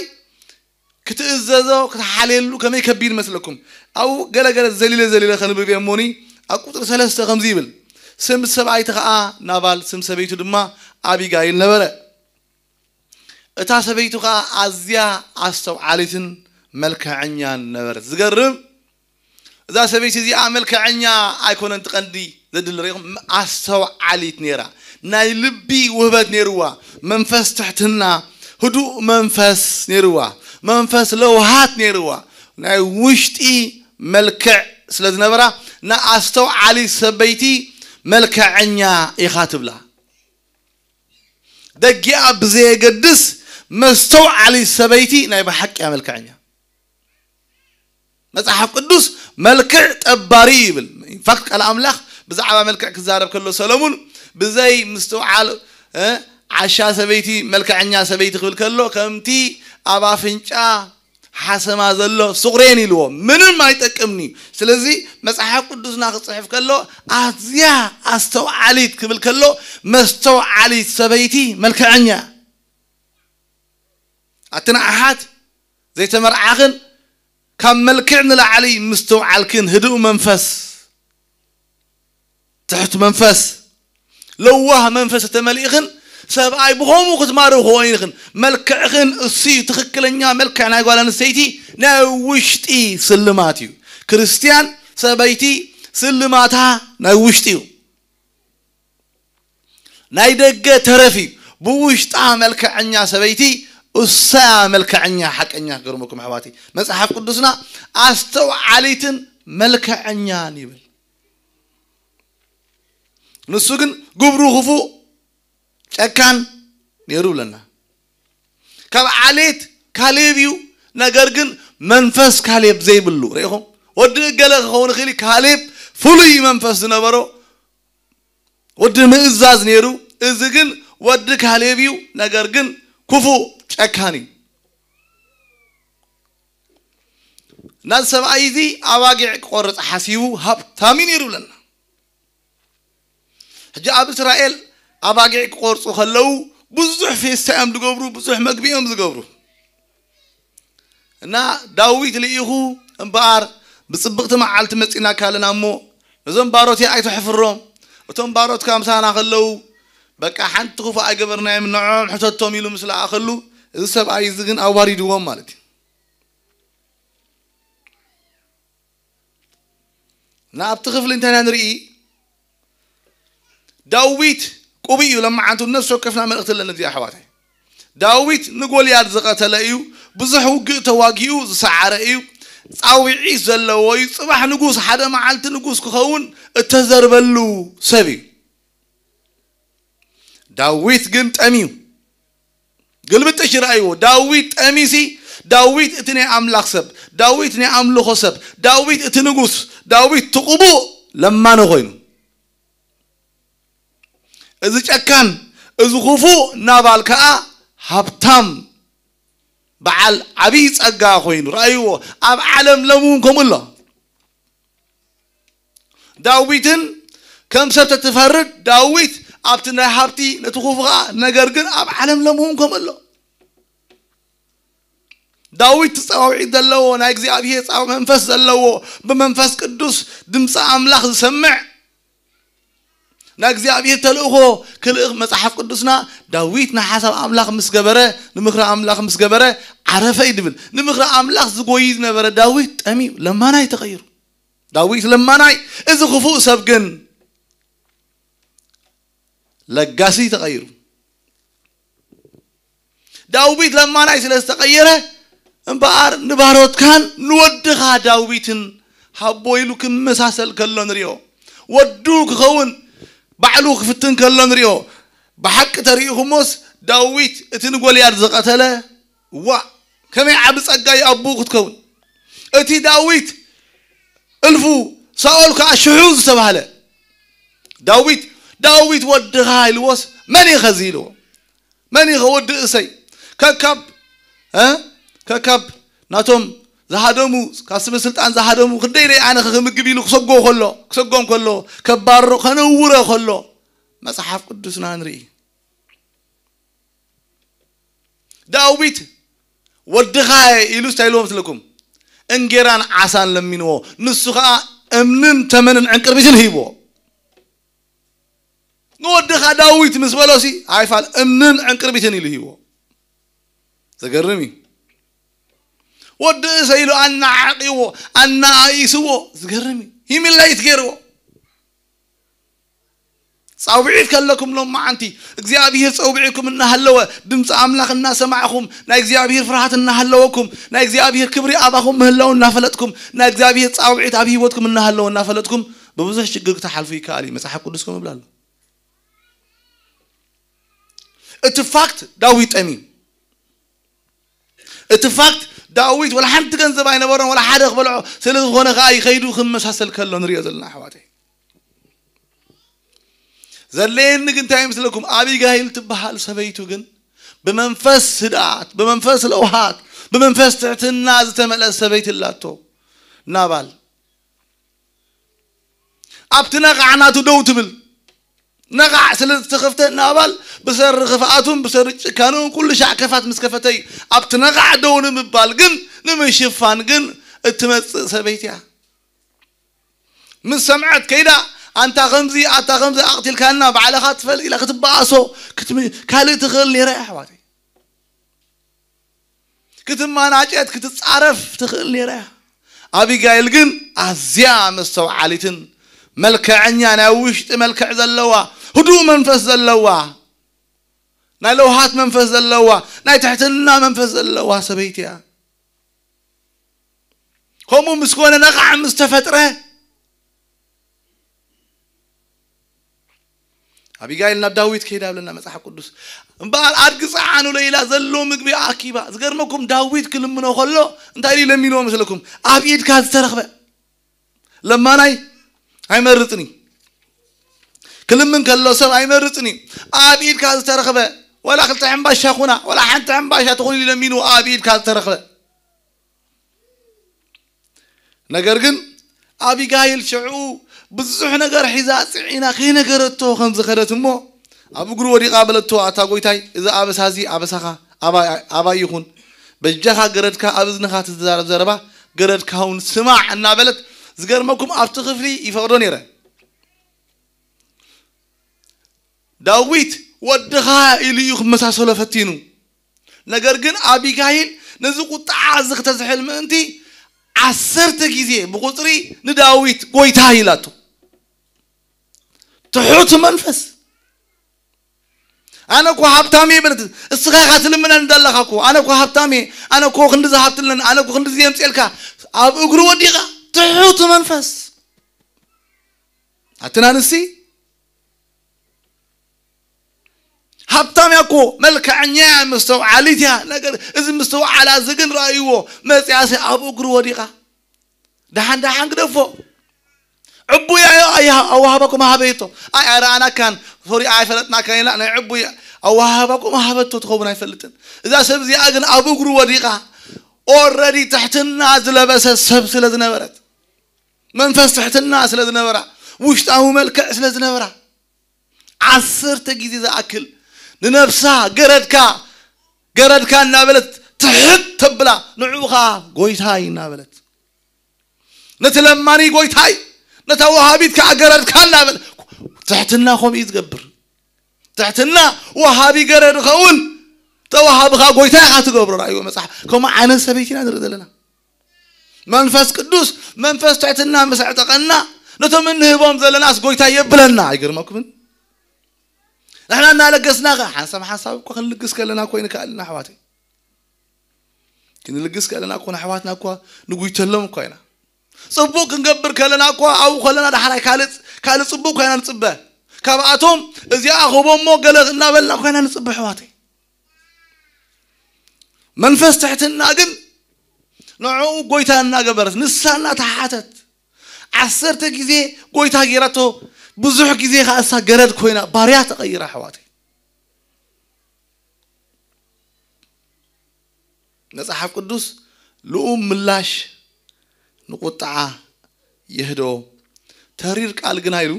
ክትእዘዞ ክትሓልየሉ ከመይ ከቢድ መስለኩም? ኣብኡ ገለ ገለ ዘሊለ ዘሊለ ከንብብ እየ እሞኒ ኣብ ቁፅሪ ሰለስተ ከምዚ ይብል፣ ስም ሰብኣይቲ ከዓ ናባል፣ ስም ሰበይቱ ድማ ኣቢጋይል ነበረ። እታ ሰበይቱ ከዓ ኣዝያ ኣስተውዓሊትን መልክዐኛን ነበረት። ዝገርም፣ እዛ ሰበይቲ እዚኣ መልክዐኛ ኣይኮነን ትቐንዲ ዘድሊ ርኢኹም፣ ኣስተውዓሊት ነይራ። ናይ ልቢ ውህበት ነይርዋ፣ መንፈስ ትሕትና፣ ህዱእ መንፈስ ነይርዋ፣ መንፈስ ለውሃት ነይርዋ። ናይ ውሽጢ መልክዕ ስለ ዝነበራ ንኣስተውዓሊት ሰበይቲ መልክዐኛ ኢኻ ትብላ። ደጊኣ ብዘየገድስ መስተውዓሊት ሰበይቲ ናይ ብሓቂ እያ መልክዐኛ። መጽሓፍ ቅዱስ መልክዕ ጠባሪ ይብል። ኢንፋክት ቃል ኣምላኽ ብዛዕባ መልክዕ ክዛረብ ከሎ ሰለሙን ብዘይ ምስትውዓል እ፣ ዓሻ ሰበይቲ መልክዐኛ ሰበይቲ ክብል ከሎ ከምቲ ኣብ ኣፍንጫ ሓሰማ ዘሎ ስቑሬን ኢልዎ ምንም ኣይጠቅምኒ። ስለዚ መጽሓፍ ቅዱስና ክጽሕፍ ከሎ ኣዝያ ኣስተውዓሊት ክብል ከሎ መስተውዓሊት ሰበይቲ መልክዐኛ። ኣቲ ንኣሓት ዘይተመርዓኽን ካብ መልክዕ ንላዕሊ ምስትውዓልክን ህዱእ መንፈስ ትሕት መንፈስ ለዋህ መንፈስ እተመሊእኽን ሰብኣይ ብኸምኡ ክትማርኽ ኮይንኽን መልክዕኽን እሱ እዩ ትኽክለኛ መልክዕ ናይ ጓል ኣንስተይቲ ናይ ውሽጢ ስልማት እዩ። ክርስትያን ሰበይቲ ስልማታ ናይ ውሽጢ እዩ። ናይ ደገ ተረፍ እዩ። ብውሽጣ መልክዐኛ ሰበይቲ እሳያ መልክዐኛ ሓቀኛ ክገርመኩም ኣሕዋቲ መጽሓፍ ቅዱስና ኣስተውዓሊትን መልክዐኛን ይብል። ንሱ ግን ግብሩ ክፉእ ጨካን ነይሩ ብለና። ካብ ዓሌት ካሌብ እዩ። ነገር ግን መንፈስ ካሌብ ዘይብሉ ርኢኹም ወዲ እገለ ክኸውን ይኽእል እዩ። ካሌብ ፍሉይ መንፈስ ዝነበሮ ወዲ ምእዛዝ ነይሩ። እዚ ግን ወዲ ካሌብ እዩ። ነገር ግን ክፉእ ጨካን እዩ። ናዚ ሰብኣይ እዚ ኣባጊዕ ክቆርፅ ሓሲቡ ሃብታም እዩ ነይሩ ብለና። ሕጂ ኣብ እስራኤል ኣባጊዕ ክቆርፁ ከለዉ ብዙሕ ፌስታ እዮም ዝገብሩ፣ ብዙሕ መግቢ እዮም ዝገብሩ። እና ዳዊት ልኢኹ እምበኣር ብፅብቕቲ መዓልቲ መፂናካ ኣለና እሞ ነዞም ባሮትያ ኣይተሕፍሮም። እቶም ባሮትካ ምሳና ከለዉ በቃ ሓንቲ ክፉእ ኣይገበርናዮም፣ ንዖም ሕተቶም ኢሉ ምስ ለኣኸሉ እዚ ሰብኣይ እዚ ግን ኣዋሪድዎም ማለት እዩ። ናብቲ ክፍሊ እንታይ ኢና ንርኢ? ዳዊት ቅቡእ እዩ። ለማዓንቱ ነፍሲ ወከፍና መልእኽቲ ኣለና። እዚ ኣሕዋታይ፣ ዳዊት ንጎልያድ ዝቐተለ እዩ። ብዙሕ ውግእ ተዋጊኡ ዝሰዓረ እዩ። ፃውዒት ዘለዎ እዩ። ፅባሕ ንጉስ፣ ሓደ መዓልቲ ንጉስ ክኸውን እተዘርበሉ ሰብ እዩ። ዳዊት ግን ጠምዩ። ግልብጥሽ ይረኣይዎ። ዳዊት ጠሚሲ፣ ዳዊት እቲ ናይ ኣምላኽ ሰብ፣ ዳዊት ናይ ኣምልኾ ሰብ፣ ዳዊት እቲ ንጉስ፣ ዳዊት እቲ ቅቡእ ለማኒ ኮይኑ። እዚ ጨካን፣ እዚ ክፉእ ናባል ከኣ ሃብታም፣ በዓል ዓብዪ ጸጋ ኮይኑ ረኣይዎ። ኣብ ዓለም ለምውን ከምኡ ኣሎ። ዳዊትን ከም ሰብ ተትፈርድ፣ ዳዊት ኣብቲ ናይ ሃብቲ ነቲ ክፉ ኸኣ፣ ነገር ግን ኣብ ዓለም ለምውን ከምኡ ኣሎ። ዳዊት ጸዋውዒት ዘለዎ፣ ናይ እግዚኣብሔር ጻው መንፈስ ዘለዎ፣ ብመንፈስ ቅዱስ ድምፂ ኣምላኽ ዝሰምዕ፣ ናይ እግዚኣብሔር ተልእኾ ክልእኽ መጽሓፍ ቅዱስና፣ ዳዊት ንሓሳብ ኣምላኽ ምስ ገበረ፣ ንምኽሪ ኣምላኽ ምስ ገበረ፣ ዓረፈ እዩ ድብል። ንምኽሪ ኣምላኽ ዝጎይ ዝነበረ ዳዊት ጠምዩ፣ ለማናይ ተቐይሩ። ዳዊት ለማናይ፣ እዚ ክፉእ ሰብ ግን ለጋሲ ተቐይሩ። ዳዊት ለማናይ ስለ ዝተቐየረ እምበኣር ንባሮትካን ንወድኻ ዳዊትን ሃቦ ኢሉ ክመሳሰል ከሎ ንሪኦ። ወዱ ክኸውን ባዕሉ ክፍትን ከሎ ንሪኦ። ብሓቂ ተሪኢኹሞስ ዳዊት እቲ ንጎልያድ ዝቐተለ፣ ዋ፣ ከመይ ዓቢ ጸጋ እዩ ኣቦኡ ክትከውን። እቲ ዳዊት እልፉ፣ ሳኦል ከኣ ሽሑ ዝተባህለ ዳዊት፣ ዳዊት ወድኻ ኢልዎስ መን ኢኸ እዚ ኢልዎ? መን ኢኸ ወዲ እሰይ? ከካብ፣ እ? ከካብ ናቶም ዝሃደሙ፣ ካብ ስበ ስልጣን ዝሃደሙ ክንደይ ደይ ኣነ ክምግብ ኢሉ ክሰጎ ከሎ፣ ክሰጎም ከሎ፣ ከባርሮ፣ ከነውረ ከሎ መጽሓፍ ቅዱስና ንርኢ። ዳዊት ወድኻ ኢሉ እንታይ ኢልዎ መስለኩም? እንጌራን ዓሳን ለሚንዎ፣ ንሱ ኸኣ እምንን ተመንን ዕንቅርቢትን ሂብዎ። ንወድኻ ዳዊት ምስ በሎሲ ኣይፋል እምንን ዕንቅርቢትን ኢሉ ሂብዎ። ዘገርም እዩ። ወዲ እሰይ ኢሉ ኣናዓቂዎ፣ ኣናኣኢስዎ። ዝገርም እዩ። ሂሚላይት ገይርዎ። ጻውዒት ከለኩም ሎማዓንቲ እግዚኣብሔር ጸውዒኩም እናሃለወ፣ ድምፂ ኣምላኽ እናሰማዕኹም፣ ናይ እግዚኣብሔር ፍርሃት እናሃለወኩም፣ ናይ እግዚኣብሔር ክብሪ ኣባኹም ምህላው እናፈለጥኩም፣ ናይ እግዚኣብሔር ጻውዒት ኣብ ህይወትኩም እናሃለወ እናፈለጥኩም፣ ብብዙሕ ሽግር ክትሓልፉ ይከኣል እዩ። መጽሓፍ ቅዱስ ከምኡ ይብል ኣሎ። እቲ ፋክት ዳዊት ጠምዩ። እቲ ፋክት ዳዊት ወላ ሓንቲ ገንዘብ ኣይነበሮን፣ ወላ ሓደ ክበልዖ ስለ ዝኾነ ከኣ ይኸይዱ ክመሳሰል ከሎ ንሪኦ ዘለና ኣሕዋተይ። ዘድለየኒ ግን እንታይ ይመስለኩም? ኣቢጋይል ትበሃል ሰበይቱ ግን ብመንፈስ ህድኣት፣ ብመንፈስ ለውሃት፣ ብመንፈስ ትሕትና ዝተመልአት ሰበይቲ ኣላቶ። ናባል ኣብቲ ነቓዕ ናቱ ደው ትብል። ነቓዕ ስለ ዝተኸፍተ ናባል ብሰሪ ክፍኣቱን ብሰሪ ጭካንኡን ኩሉ ሻዕ ከፋት ምስ ከፈተይ ኣብቲ ነቓዕ ደው ንምባል ግን ንምሽፋን ግን እትመጽእ ሰበይቲ እያ። ምስ ሰምዐት ከይዳ ኣንታ ከምዚ ኣታ ከምዚ ኣቕቲልካና ባዕልኻ ትፈልጥ ኢላ ክትበኣሶ ክትም-፣ ካልእ ትኽእል ነይራ እያ ኣሕዋተይ። ክትማናጨት ክትጻረፍ ትኽእል ነይራ እያ። ኣቢጋይል ግን ኣዝያ መስተውዓሊትን መልክዐኛ ናይ ውሽጢ መልክዕ ዘለዋ፣ ህዱእ መንፈስ ዘለዋ፣ ናይ ለውሃት መንፈስ ዘለዋ፣ ናይ ትሕትና መንፈስ ዘለዋ ሰበይቲ እያ። ከምኡ ምስ ኮነ ነቓዕ ምስ ተፈጥረ ኣቢጋይል ናብ ዳዊት ከይዳ ብለና መጽሓፍ ቅዱስ። እምበኣር ኣድጊ ጸዓኑለይ ኢላ ዘሎ ምግቢ ኣኪባ። ዝገርመኩም ዳዊት ክልምኖ ከሎ እንታይ ኢሉ ለሚንዎ መስለኩም? ኣብ ኢድካ ዝተረኽበ። ለማናይ ኣይመርጽን እዩ። ክልምን ከሎ ሰብ ኣይመርጽን እዩ። ኣብ ኢድካ ዝተረኽበ ወላ ክልተ ሕምባሻ ኩና ወላ ሓንቲ ሕምባሻ ትኹን ኢሉ ለሚንዎ ኣብ ኢድካ ዝተረኽበ። ነገር ግን ኣቢጋይል ሽዑ ብዙሕ ነገር ሒዛ ጽዒና ከይነገረቶ ከም ዝኸደት እሞ ኣብ እግሩ ወዲቓ በለቶ፣ ኣታ ጎይታይ፣ እዚ ኣበሳ እዚ ኣበሳኻ ኣባይ፣ ኣባይ ይኹን፣ በጃኻ ገረድካ ኣብ እዝንኻ ትዛረብ ዘረባ ገረድካ እውን ስማዕ እናበለት፣ ዝገርመኩም ኣብቲ ክፍሊ ይፈቕዶ ነይረ። ዳዊት ወድኻ ኢሉ እዩ ክመሳሰሎ ፈቲኑ። ነገር ግን ኣቢጋይል ነዚ ቁጥዓ እዚ ክተዝሕል ምእንቲ ዓሰርተ ግዜ ብቁፅሪ ንዳዊት ጎይታ ኢላቶ። ትሑት መንፈስ። ኣነ እኮ ሃብታም እየ በለት። እስኻ ኢኻ ትልምነኒ ዘለኻ እኮ። ኣነ እኮ ሃብታም እየ። ኣነ እኮ ክንዲ ዝሃብትለን፣ ኣነ እኮ ክንዲ ዝየምፅኤልካ። ኣብ እግሩ ወዲቓ። ትሑት መንፈስ። ኣትን ኣንስቲ ሃብታም እያ እኮ፣ መልክዐኛ እያ፣ መስተውዓሊት እያ። ነገር እዚ ምስትውዓላ እዚ ግን ረኣይዎ፣ መፅያሲ ኣብ እግሩ ወዲቓ። ደሓን ደሓን ግደፎ። ዕቡይ ኣዮ ኣያ ኣዋሃባኩም ሃበይቶ። ኣይ ኣረኣናካን ሶሪ ኣይፈለጥናካን ኢላ ናይ ዕቡይ ኣዋሃባኩም ሃበቶ ትኸውን ኣይፈልጥን። እዛ ሰብ እዚኣ ግን ኣብ እግሩ ወዲቓ። ኦረዲ ትሕትና ዝለበሰ ሰብ ስለ ዝነበረት፣ መንፈስ ትሕትና ስለ ዝነበራ፣ ውሽጣዊ መልክዕ ስለ ዝነበራ፣ ዓሰርተ ግዜ ዝኣክል ንነብሳ ገረድካ ገረድካ እናበለት ትሕት ተብላ፣ ንዕኡ ኸዓ ጎይታይ እናበለት፣ ነቲ ለማኒ ጎይታይ፣ ነታ ወሃቢት ከዓ ገረድካ እናበለ። ትሕትና ከምኡ እዩ ዝገብር። ትሕትና ወሃቢ ገረድ ኸውን፣ ተወሃቢ ከዓ ጎይታ ኢኻ ትገብሮ። ራእይዎ መጽሓፍ። ከምኡ ዓይነት ሰበይቲ ኢና ንርኢ ዘለና። መንፈስ ቅዱስ መንፈስ ትሕትና ምስ ኣዕጠቐና፣ ነቶም እንህቦም ዘለናስ ጎይታ የብለና። ኣይገርመኩምን? ንሕና እናለገስና ኸ ሓንሳብ ሓንሳብ እኮ ክንልግስ ከለና እኮ ይንከኣልና ኣሕዋተይ። ክንልግስ ከለና እኮ ንኣሕዋትና እኮ ንጉይተሎም እኮ ኢና። ጽቡቕ ክንገብር ከለና እኮ ኣብኡ ከለና ዳሕራይ ካልእ ካልእ ጽቡቕ ኮይና ንጽበ። ካብኣቶም እዚኣ ኽቦሞ ገለ እናበልና ኮይና ንጽበ ኣሕዋተይ። መንፈስ ትሕትና ግን ንዕኡ ጎይታ እናገበረት ንሳ እናተሓተት ዓሰርተ ግዜ ጎይታ ገይራቶ። ብዙሕ ግዜ ከዓ እሳ ገረድ ኮይና ባርያ ተቐይራ ኣሕዋተይ። መጽሓፍ ቅዱስ ልኡም ምላሽ ንቁጥዓ የህድኦ፣ ተሪር ቃል ግና ኢሉ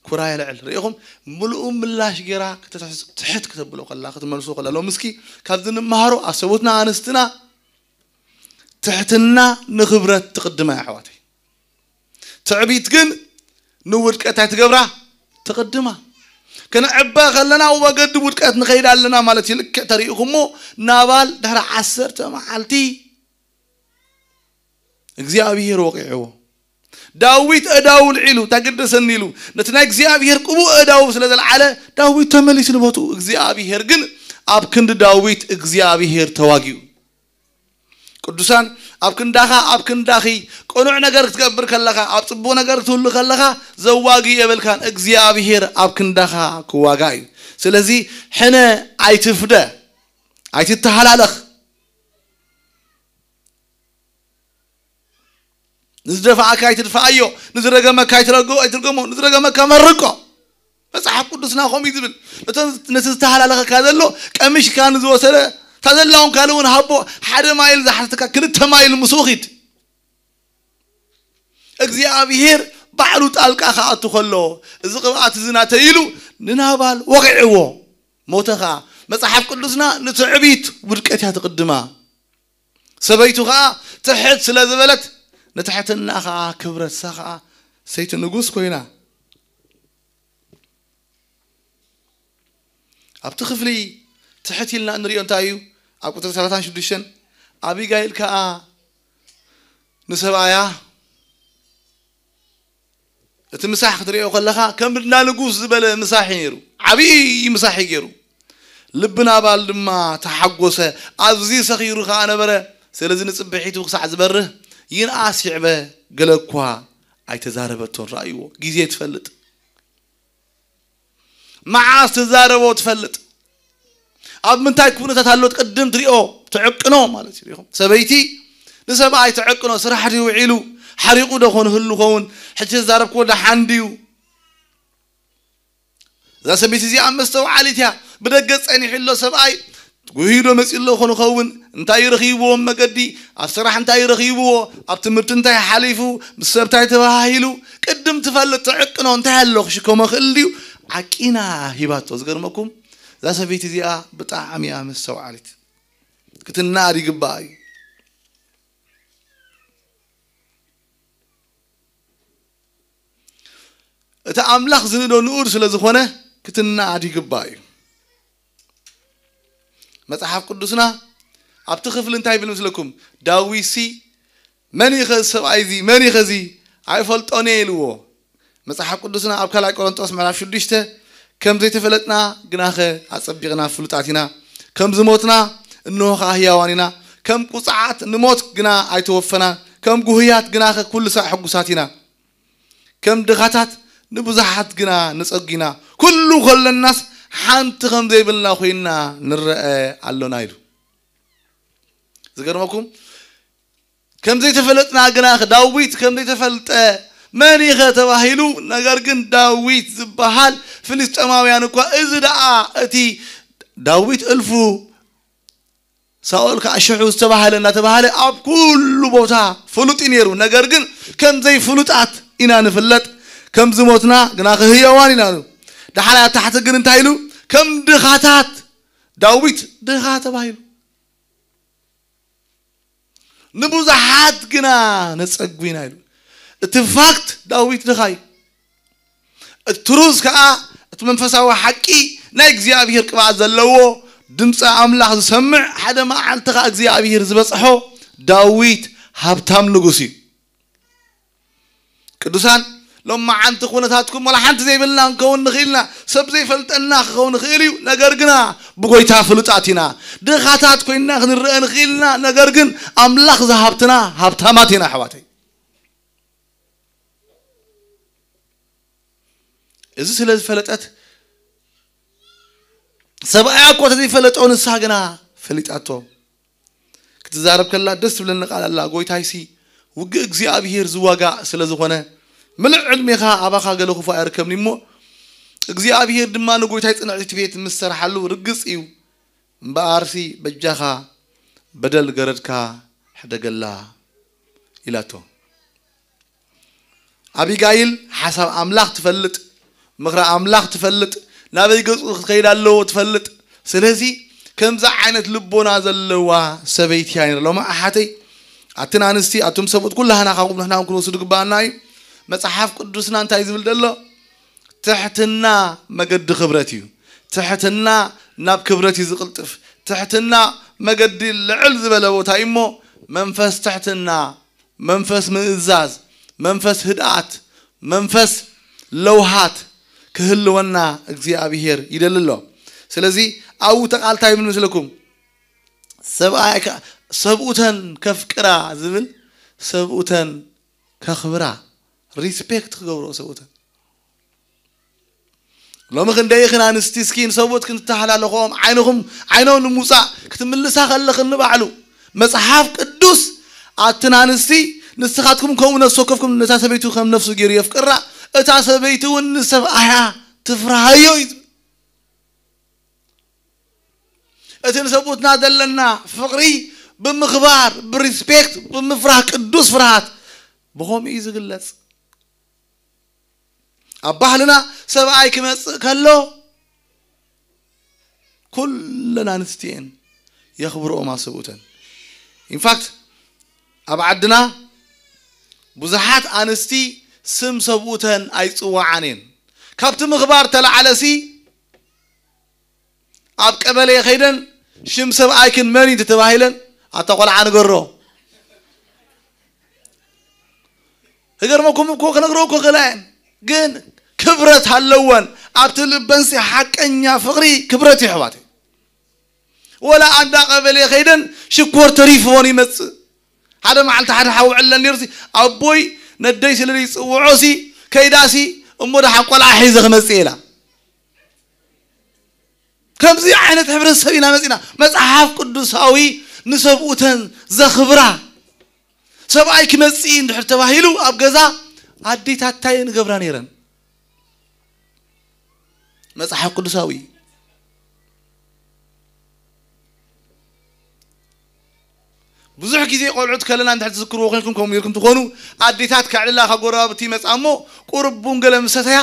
ኩራ የልዕል። ርኢኹም፣ ምልኡም ምላሽ ገይራ ክትትሕስ-፣ ትሕት ክተብሎ ከላ፣ ክትመልሶ ከላ። ሎምስኪ ካብዚ ንመሃሮ ኣሰቡትና ኣንስትና ትሕትና ንኽብረት ትቕድማ እያ ኣሕዋተይ። ትዕቢት ግን ንውድቀት ኣይትገብራ ትቕድማ። ክንዕበ ከለና ኣብ መገዲ ውድቀት ንኸይድ ኣለና ማለት እዩ። ልክዕ ተሪኢኹሞ ናባል ድሕሪ ዓሰርተ መዓልቲ እግዚኣብሔር ወቂዕዎ። ዳዊት እዳው ልዒሉ ታገደሰኒ ኢሉ ነቲ ናይ እግዚኣብሔር ቅቡእ እዳው ስለ ዘልዓለ ዳዊት ተመሊሱ ንቦትኡ። እግዚኣብሔር ግን ኣብ ክንዲ ዳዊት እግዚኣብሔር ተዋጊኡ። ቅዱሳን ኣብ ክንዳኻ ኣብ ክንዳኺ ቅኑዕ ነገር ክትገብር ከለኻ ኣብ ጽቡቕ ነገር ክትህሉ ከለኻ ዘዋጊ የብልካን። እግዚኣብሔር ኣብ ክንዳኻ ክዋጋ እዩ። ስለዚ ሕነ ኣይትፍደ፣ ኣይትተሃላለኽ። ንዝደፋኣካ ኣይትድፋኣዮ፣ ንዝረገመካ ኣይትረጎ ኣይትርገሞ፣ ንዝረገመካ መርቆ። መጽሓፍ ቅዱስና ከምኡ እዩ ዝብል። ነቶም ነቲ ዝተሃላለኸካ ዘሎ ቀሚሽካ ንዝወሰደ እታ ዘላ እውን ካልእ እውን ሃቦ። ሓደ ማይል ዝሓተተካ ክልተ ማይል ምስኡ ኺድ። እግዚኣብሔር ባዕሉ ጣልቃ ክኣቱ ከሎ እዚ ቅብኣት እዚ ናተይ ኢሉ ንናባል ወቒዕዎ፣ ሞተ ኸዓ። መጽሓፍ ቅዱስና ንትዕቢት ውድቀት እያ ትቕድማ። ሰበይቱ ኸዓ ትሕት ስለ ዝበለት ንትሕትና ኸዓ ክብረት፣ እሳ ኸዓ ሰይቲ ንጉስ ኮይና። ኣብቲ ክፍሊ ትሕት ኢልና እንሪኦ እንታይ እዩ? ኣብ ቁፅሪ ሰላሳን ሽዱሽተን ኣቢጋይል ከዓ ንሰብኣያ እቲ ምሳሕ ክትሪኦ ከለኻ ከም እንዳ ንጉስ ዝበለ ምሳሕ እዩ ነይሩ። ዓብዪ ምሳሕ እዩ ገይሩ። ልቢ ናባል ድማ ተሓጎሰ፣ ኣዝዩ ሰኺሩ ከዓ ነበረ። ስለዚ ንፅብሒቱ ክሳዕ ዝበርህ ይንኣስ ይዕበ ገለ እኳ ኣይተዛረበቶን። ረኣይዎ፣ ግዜ ትፈልጥ፣ መዓስ ትዛረቦ ትፈልጥ፣ ኣብ ምንታይ ኩነታት ኣሎ ቅድም ትሪኦ፣ ትዕቅኖ ማለት እዩ። ሰበይቲ ንሰብኣይ ትዕቅኖ፣ ስራሕ ድዩ ውዒሉ፣ ሓሪቑ ዶ ኾን ህሉ ኸውን፣ ሕጂ ተዛረብክዎ ደሓን ድዩ? እዛ ሰበይቲ እዚኣ መስተውዓሊት እያ። ብደገ ጸኒሑ ኣሎ ሰብኣይ፣ ጉሂዶ መጺኡ ኣሎ ኾን ኸውን፣ እንታይ ረኺብዎ ኣብ መገዲ፣ ኣብ ስራሕ እንታይ ረኺብዎ፣ ኣብ ትምህርቲ እንታይ ሓሊፉ፣ ምስ ሰብ እንታይ ተባሂሉ፣ ቅድም ትፈልጥ ትዕቅኖ፣ እንታይ ኣሎ ክሽከሞ ክእል ድዩ? ዓቂና ሂባቶ። ዝገርመኩም እዛ ሰበይቲ እዚኣ ብጣዕሚ እያ መስተውዓሊት። ክትናኣድ ይግባኣ እዩ። እቲ ኣምላኽ ዝንእዶ ንኡድ ስለ ዝኾነ ክትናኣድ ይግባእ እዩ። መጽሓፍ ቅዱስና ኣብቲ ክፍሊ እንታይ ይብል ምስለኩም? ዳዊትሲ መን እዩ ኸዚ ሰብኣይ እዚ? መን እዩ ኸዚ? ኣይፈልጦን እየ ኢልዎ። መጽሓፍ ቅዱስና ኣብ ካልኣይ ቆሮንጦስ ምዕራፍ ሽዱሽተ፣ ከም ዘይተፈለጥና ግናኸ ኣጸቢቕና ፍሉጣት ኢና፣ ከም ዝሞትና እንሆ ኸዓ ህያዋን ኢና፣ ከም ቁጽዓት ንሞት ግና ኣይተወፈናን፣ ከም ጉህያት ግናኸ ኩሉ ሳዕ ሕጉሳት ኢና፣ ከም ድኻታት ንብዙሓት ግና ነጸጉ ኢና፣ ኩሉ ከለናስ ሓንቲ ከም ዘይብልና ኮይንና ንረአ ኣሎና ኢሉ። ዝገርመኩም፣ ከም ዘይተፈለጥና ግና ዳዊት ከም ዘይተፈልጠ መን ኢኸ ተባሂሉ። ነገር ግን ዳዊት ዝበሃል ፍልስጤማውያን እኳ፣ እዚ ደኣ እቲ ዳዊት እልፉ ሳኦል ከዓ ሽሑ ዝተባህለ እናተባህለ ኣብ ኩሉ ቦታ ፍሉጥ እዩ ነይሩ። ነገር ግን ከም ዘይፍሉጣት ኢና ንፍለጥ፣ ከም ዝሞትና ግና ህያዋን ኢና። ዳሕራይ ኣብ ታሕቲ ግን እንታይ ኢሉ? ከም ድኻታት ዳዊት ድኻ ተባሂሉ። ንብዙሓት ግና ነጸጉ ኢና ኢሉ። እቲ ፋክት ዳዊት ድኻ እዩ። እቲ ትሩዝ ከኣ፣ እቲ መንፈሳዊ ሓቂ፣ ናይ እግዚኣብሔር ቅብኣት ዘለዎ፣ ድምፂ ኣምላኽ ዝሰምዕ፣ ሓደ መዓልቲ ከኣ እግዚኣብሔር ዝበጽሖ ዳዊት ሃብታም ንጉስ እዩ። ቅዱሳን፣ ሎማዓንቲ ኩነታትኩም ዋላ ሓንቲ ዘይብልና ክንከውን ንኽእል ኢና። ሰብ ዘይፈልጠና ክኸውን ይኽእል እዩ። ነገር ግና ብጎይታ ፍሉጣት ኢና። ድኻታት ኮይንና ክንረአ ንኽእል ኢና። ነገር ግን ኣምላኽ ዝሃብትና ሃብታማት ኢና፣ ኣሕዋተይ። እዚ ስለ ዝፈለጠት፣ ሰብኣያ እኮ ተዘይፈለጦ፣ ንሳ ግና ፈሊጣቶ። ክትዛረብ ከላ ደስ ትብለኒ ቃል ኣላ። ጎይታይሲ፣ ውግእ እግዚኣብሄር ዝዋጋእ ስለ ዝኾነ፣ ምሉእ ዕድሜኻ ኣባኻ ገለ ክፉእ ኣይርከብን እሞ፣ እግዚኣብሄር ድማ ንጎይታይ ጽንዕቲ ቤት ምስ ሰርሓሉ ርግጽ እዩ። እምበኣርሲ በጃኻ በደል ገረድካ ሕደገላ ኢላቶ። ኣቢጋይል ሓሳብ ኣምላኽ ትፈልጥ፣ ምኽሪ ኣምላኽ ትፈልጥ፣ ናበይ ገጹ ክትከይድ ኣለዎ ትፈልጥ። ስለዚ ከምዚ ዓይነት ልቦና ዘለዋ ሰበይቲ እያ ነይራ። ሎሚ ኣሓተይ፣ ኣትን ኣንስቲ፣ ኣቱም ሰብኡት፣ ኩላህና ካብኡ ንሕና እውን ክንወስዱ ግባኣና እዩ። መጽሓፍ ቅዱስና እንታይ ዝብል ዘሎ? ትሕትና መገዲ ክብረት እዩ። ትሕትና ናብ ክብረት እዩ ዝቕልጥፍ። ትሕትና መገዲ ልዕል ዝበለ ቦታ እዩ እሞ፣ መንፈስ ትሕትና፣ መንፈስ ምእዛዝ፣ መንፈስ ህድኣት፣ መንፈስ ለውሃት ክህልወና እግዚኣብሄር ይደሊ ኣሎ። ስለዚ ኣብኡ ተቓልታ ይብል ምስለኩም። ሰብኣይ ከ-፣ ሰብኡተን ከፍቅራ ዝብል፣ ሰብኡተን ከኽብራ፣ ሪስፔክት ክገብሮ ሰብኡተን። ሎሚ ክንደይ ኢኽን ኣንስቲ እስኪ ንሰብኡትክን ትተሃላለኽኦም፣ ዓይንኹም፣ ዓይኖም ንምውጻእ ክትምልሳ ከለኽን ንባዕሉ መጽሓፍ ቅዱስ፣ ኣትን ኣንስቲ ንስኻትኩም ከምኡ ነፍሲ ወከፍኩም ነታ ሰበይቱ ከም ነፍሱ ገይሩ የፍቅራ፣ እታ ሰበይቲ እውን ንሰብኣያ ትፍርሃዮ እዩ። እቲ ንሰብኡትና ዘለና ፍቕሪ ብምኽባር፣ ብሪስፔክት፣ ብምፍራህ፣ ቅዱስ ፍርሃት ብኸምኡ እዩ ዝግለጽ። ኣብ ባህልና ሰብኣይ ክመጽእ ከሎ ኩለን ኣንስቲ እየን የኽብርኦም ሰብኡተን። ኢንፋክት ኣብ ዓድና ብዙሓት ኣንስቲ ስም ሰብኡተን ኣይጽውዓን እየን። ካብቲ ምኽባር ተላዕለሲ ኣብ ቀበሌ ከይደን ሽም ሰብኣይክን መን እዩ ተባሂለን፣ ኣታ ቆልዓ ንገሮ። ክገርመኩም እኮ ክነግሮ እኮ ክእላ እየን፣ ግን ክብረት ኣለወን። ኣብቲ ልበንሲ ሓቀኛ ፍቕሪ ክብረት እዩ ኣሕዋተይ። ወላ ኣንዳ ቀበሌ ከይደን ሽኮር ተሪፍዎን ይመጽእ። ሓደ መዓልቲ ሓደ ሓው ዕለን ነይሩሲ፣ ኣቦይ ነደይ ስለ ዘይጽውዖሲ ከይዳሲ እሞ ደሓን ቆልዓ ሒዘ ክመጽእ ኢላ። ከምዚ ዓይነት ሕብረተሰብ ኢና መጺና። መጽሓፍ ቅዱሳዊ ንሰብኡተን ዘኽብራ፣ ሰብኣይ ክመጽእ እንድሕር ተባሂሉ ኣብ ገዛ ኣዴታት እንታይ እየን ዝገብራ ነይረን? መጽሓፍ ቅዱሳዊ። ብዙሕ ግዜ ቆልዑት ከለና እንድሕር ትዝክርዎ ኮይንኩም፣ ከምኡ ጌርኩም ትኾኑ፣ ኣዴታት ከዕልላ ካብ ጎረባብቲ ይመጻ እሞ፣ ቁሩብ ቡን ገለ ምስ ሰተያ፣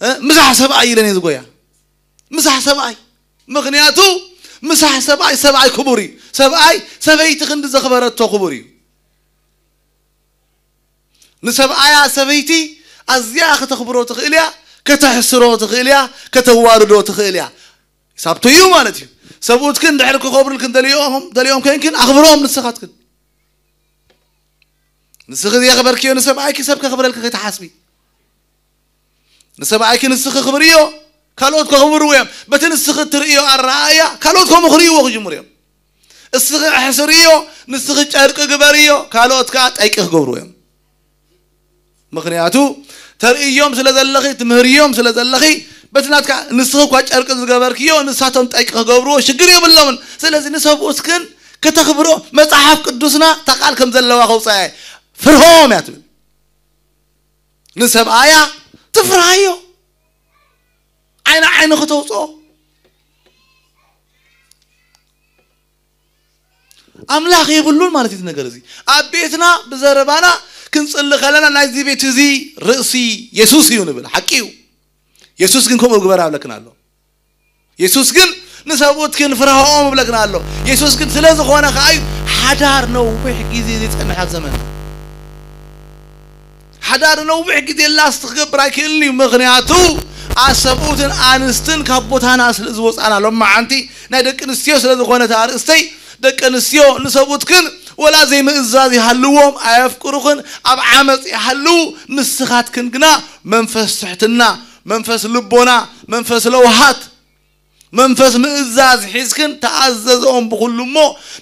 እ፣ ምሳሕ ሰብኣይ ኢለን እየ ዝጎያ። ምሳሕ ሰብኣይ። ምኽንያቱ ምሳሕ ሰብኣይ፣ ሰብኣይ ክቡር እዩ። ሰብኣይ ሰበይቲ ክንዲ ዘኽበረቶ ክቡር እዩ። ንሰብኣያ ሰበይቲ ኣዝያ ከተኽብሮ ትኽእል እያ፣ ከተሕስሮ ትኽእል እያ፣ ከተዋርዶ ትኽእል እያ። ሳብቶ እዩ ማለት እዩ። ሰብኡትክን ድሕሪ ክኸብሩልክን ደሊኦም፣ ደሊኦም ኮይንክን ኣኽብሮም ንስኻትክን። ንስኺ ዘየኽበርክዮ ንሰብኣይኪ ሰብ ከኽብረልኪ ከይትሓስቢ። ንሰብኣይኪ ንስኺ ክብርዮ፣ ካልኦት ከኽብርዎ እዮም። በቲ ንስኺ እትርእዮ ኣረኣእያ ካልኦት ከምኡ ክርእይዎ ክጅምሩ እዮም። እስኺ ኣሕስርዮ፣ ንስኺ ጨርቂ ግበርዮ፣ ካልኦት ከኣ ጠይቂ ክገብርዎ እዮም። ምኽንያቱ ተርእዮም ስለ ዘለኺ፣ ትምህርዮም ስለ ዘለኺ፣ በቲ ናትካ ንስኺ እኳ ጨርቂ ዝገበርክዮ ንሳቶም ጠይቂ ክገብርዎ ሽግር የብሎምን። ስለዚ ንሰብኡትክን ከተኽብሮ መጽሓፍ ቅዱስና እታ ቃል ከም ዘለዋ ከውፅኣ እየ። ፍርሆም እያ ትብል። ንሰብኣያ ትፍርሃዮ፣ ዓይኒ ዓይኒ ክተውፅኦ። ኣምላኽ የብሉን ማለት እዩ እቲ ነገር እዚ። ኣብ ቤትና ብዘረባና ክንጽሊ ከለና ናይዚ ቤት እዚ ርእሲ የሱስ እዩ ንብል። ሓቂ እዩ። የሱስ ግን ከምኡ ግበር ኣብለክን ኣሎ። የሱስ ግን ንሰብኡትክን ፍርሃኦም እብለክን ኣሎ። የሱስ ግን ስለ ዝኾነ ከኣ እዩ ሓዳር ነዊሕ ግዜ ዘይጸንሕ ኣብ ዘመን። ሓዳር ነዊሕ ግዜ ላስት ክገብር ኣይክእልን እዩ። ምኽንያቱ ኣሰብኡትን ኣንስትን ካብ ቦታና ስለ ዝወጻና ሎማዓንቲ ናይ ደቂ ኣንስትዮ ስለ ዝኾነት ኣርእስተይ፣ ደቂ ኣንስትዮ ንሰብኡትክን ወላ ዘይምእዛዝ ይሃልዎም፣ ኣየፍቅሩኽን፣ ኣብ ዓመጽ ይሃልዉ። ንስኻትክን ግና መንፈስ ትሕትና፣ መንፈስ ልቦና፣ መንፈስ ለውሃት፣ መንፈስ ምእዛዝ ሒዝክን ተኣዘዝኦም ብኹሉ እሞ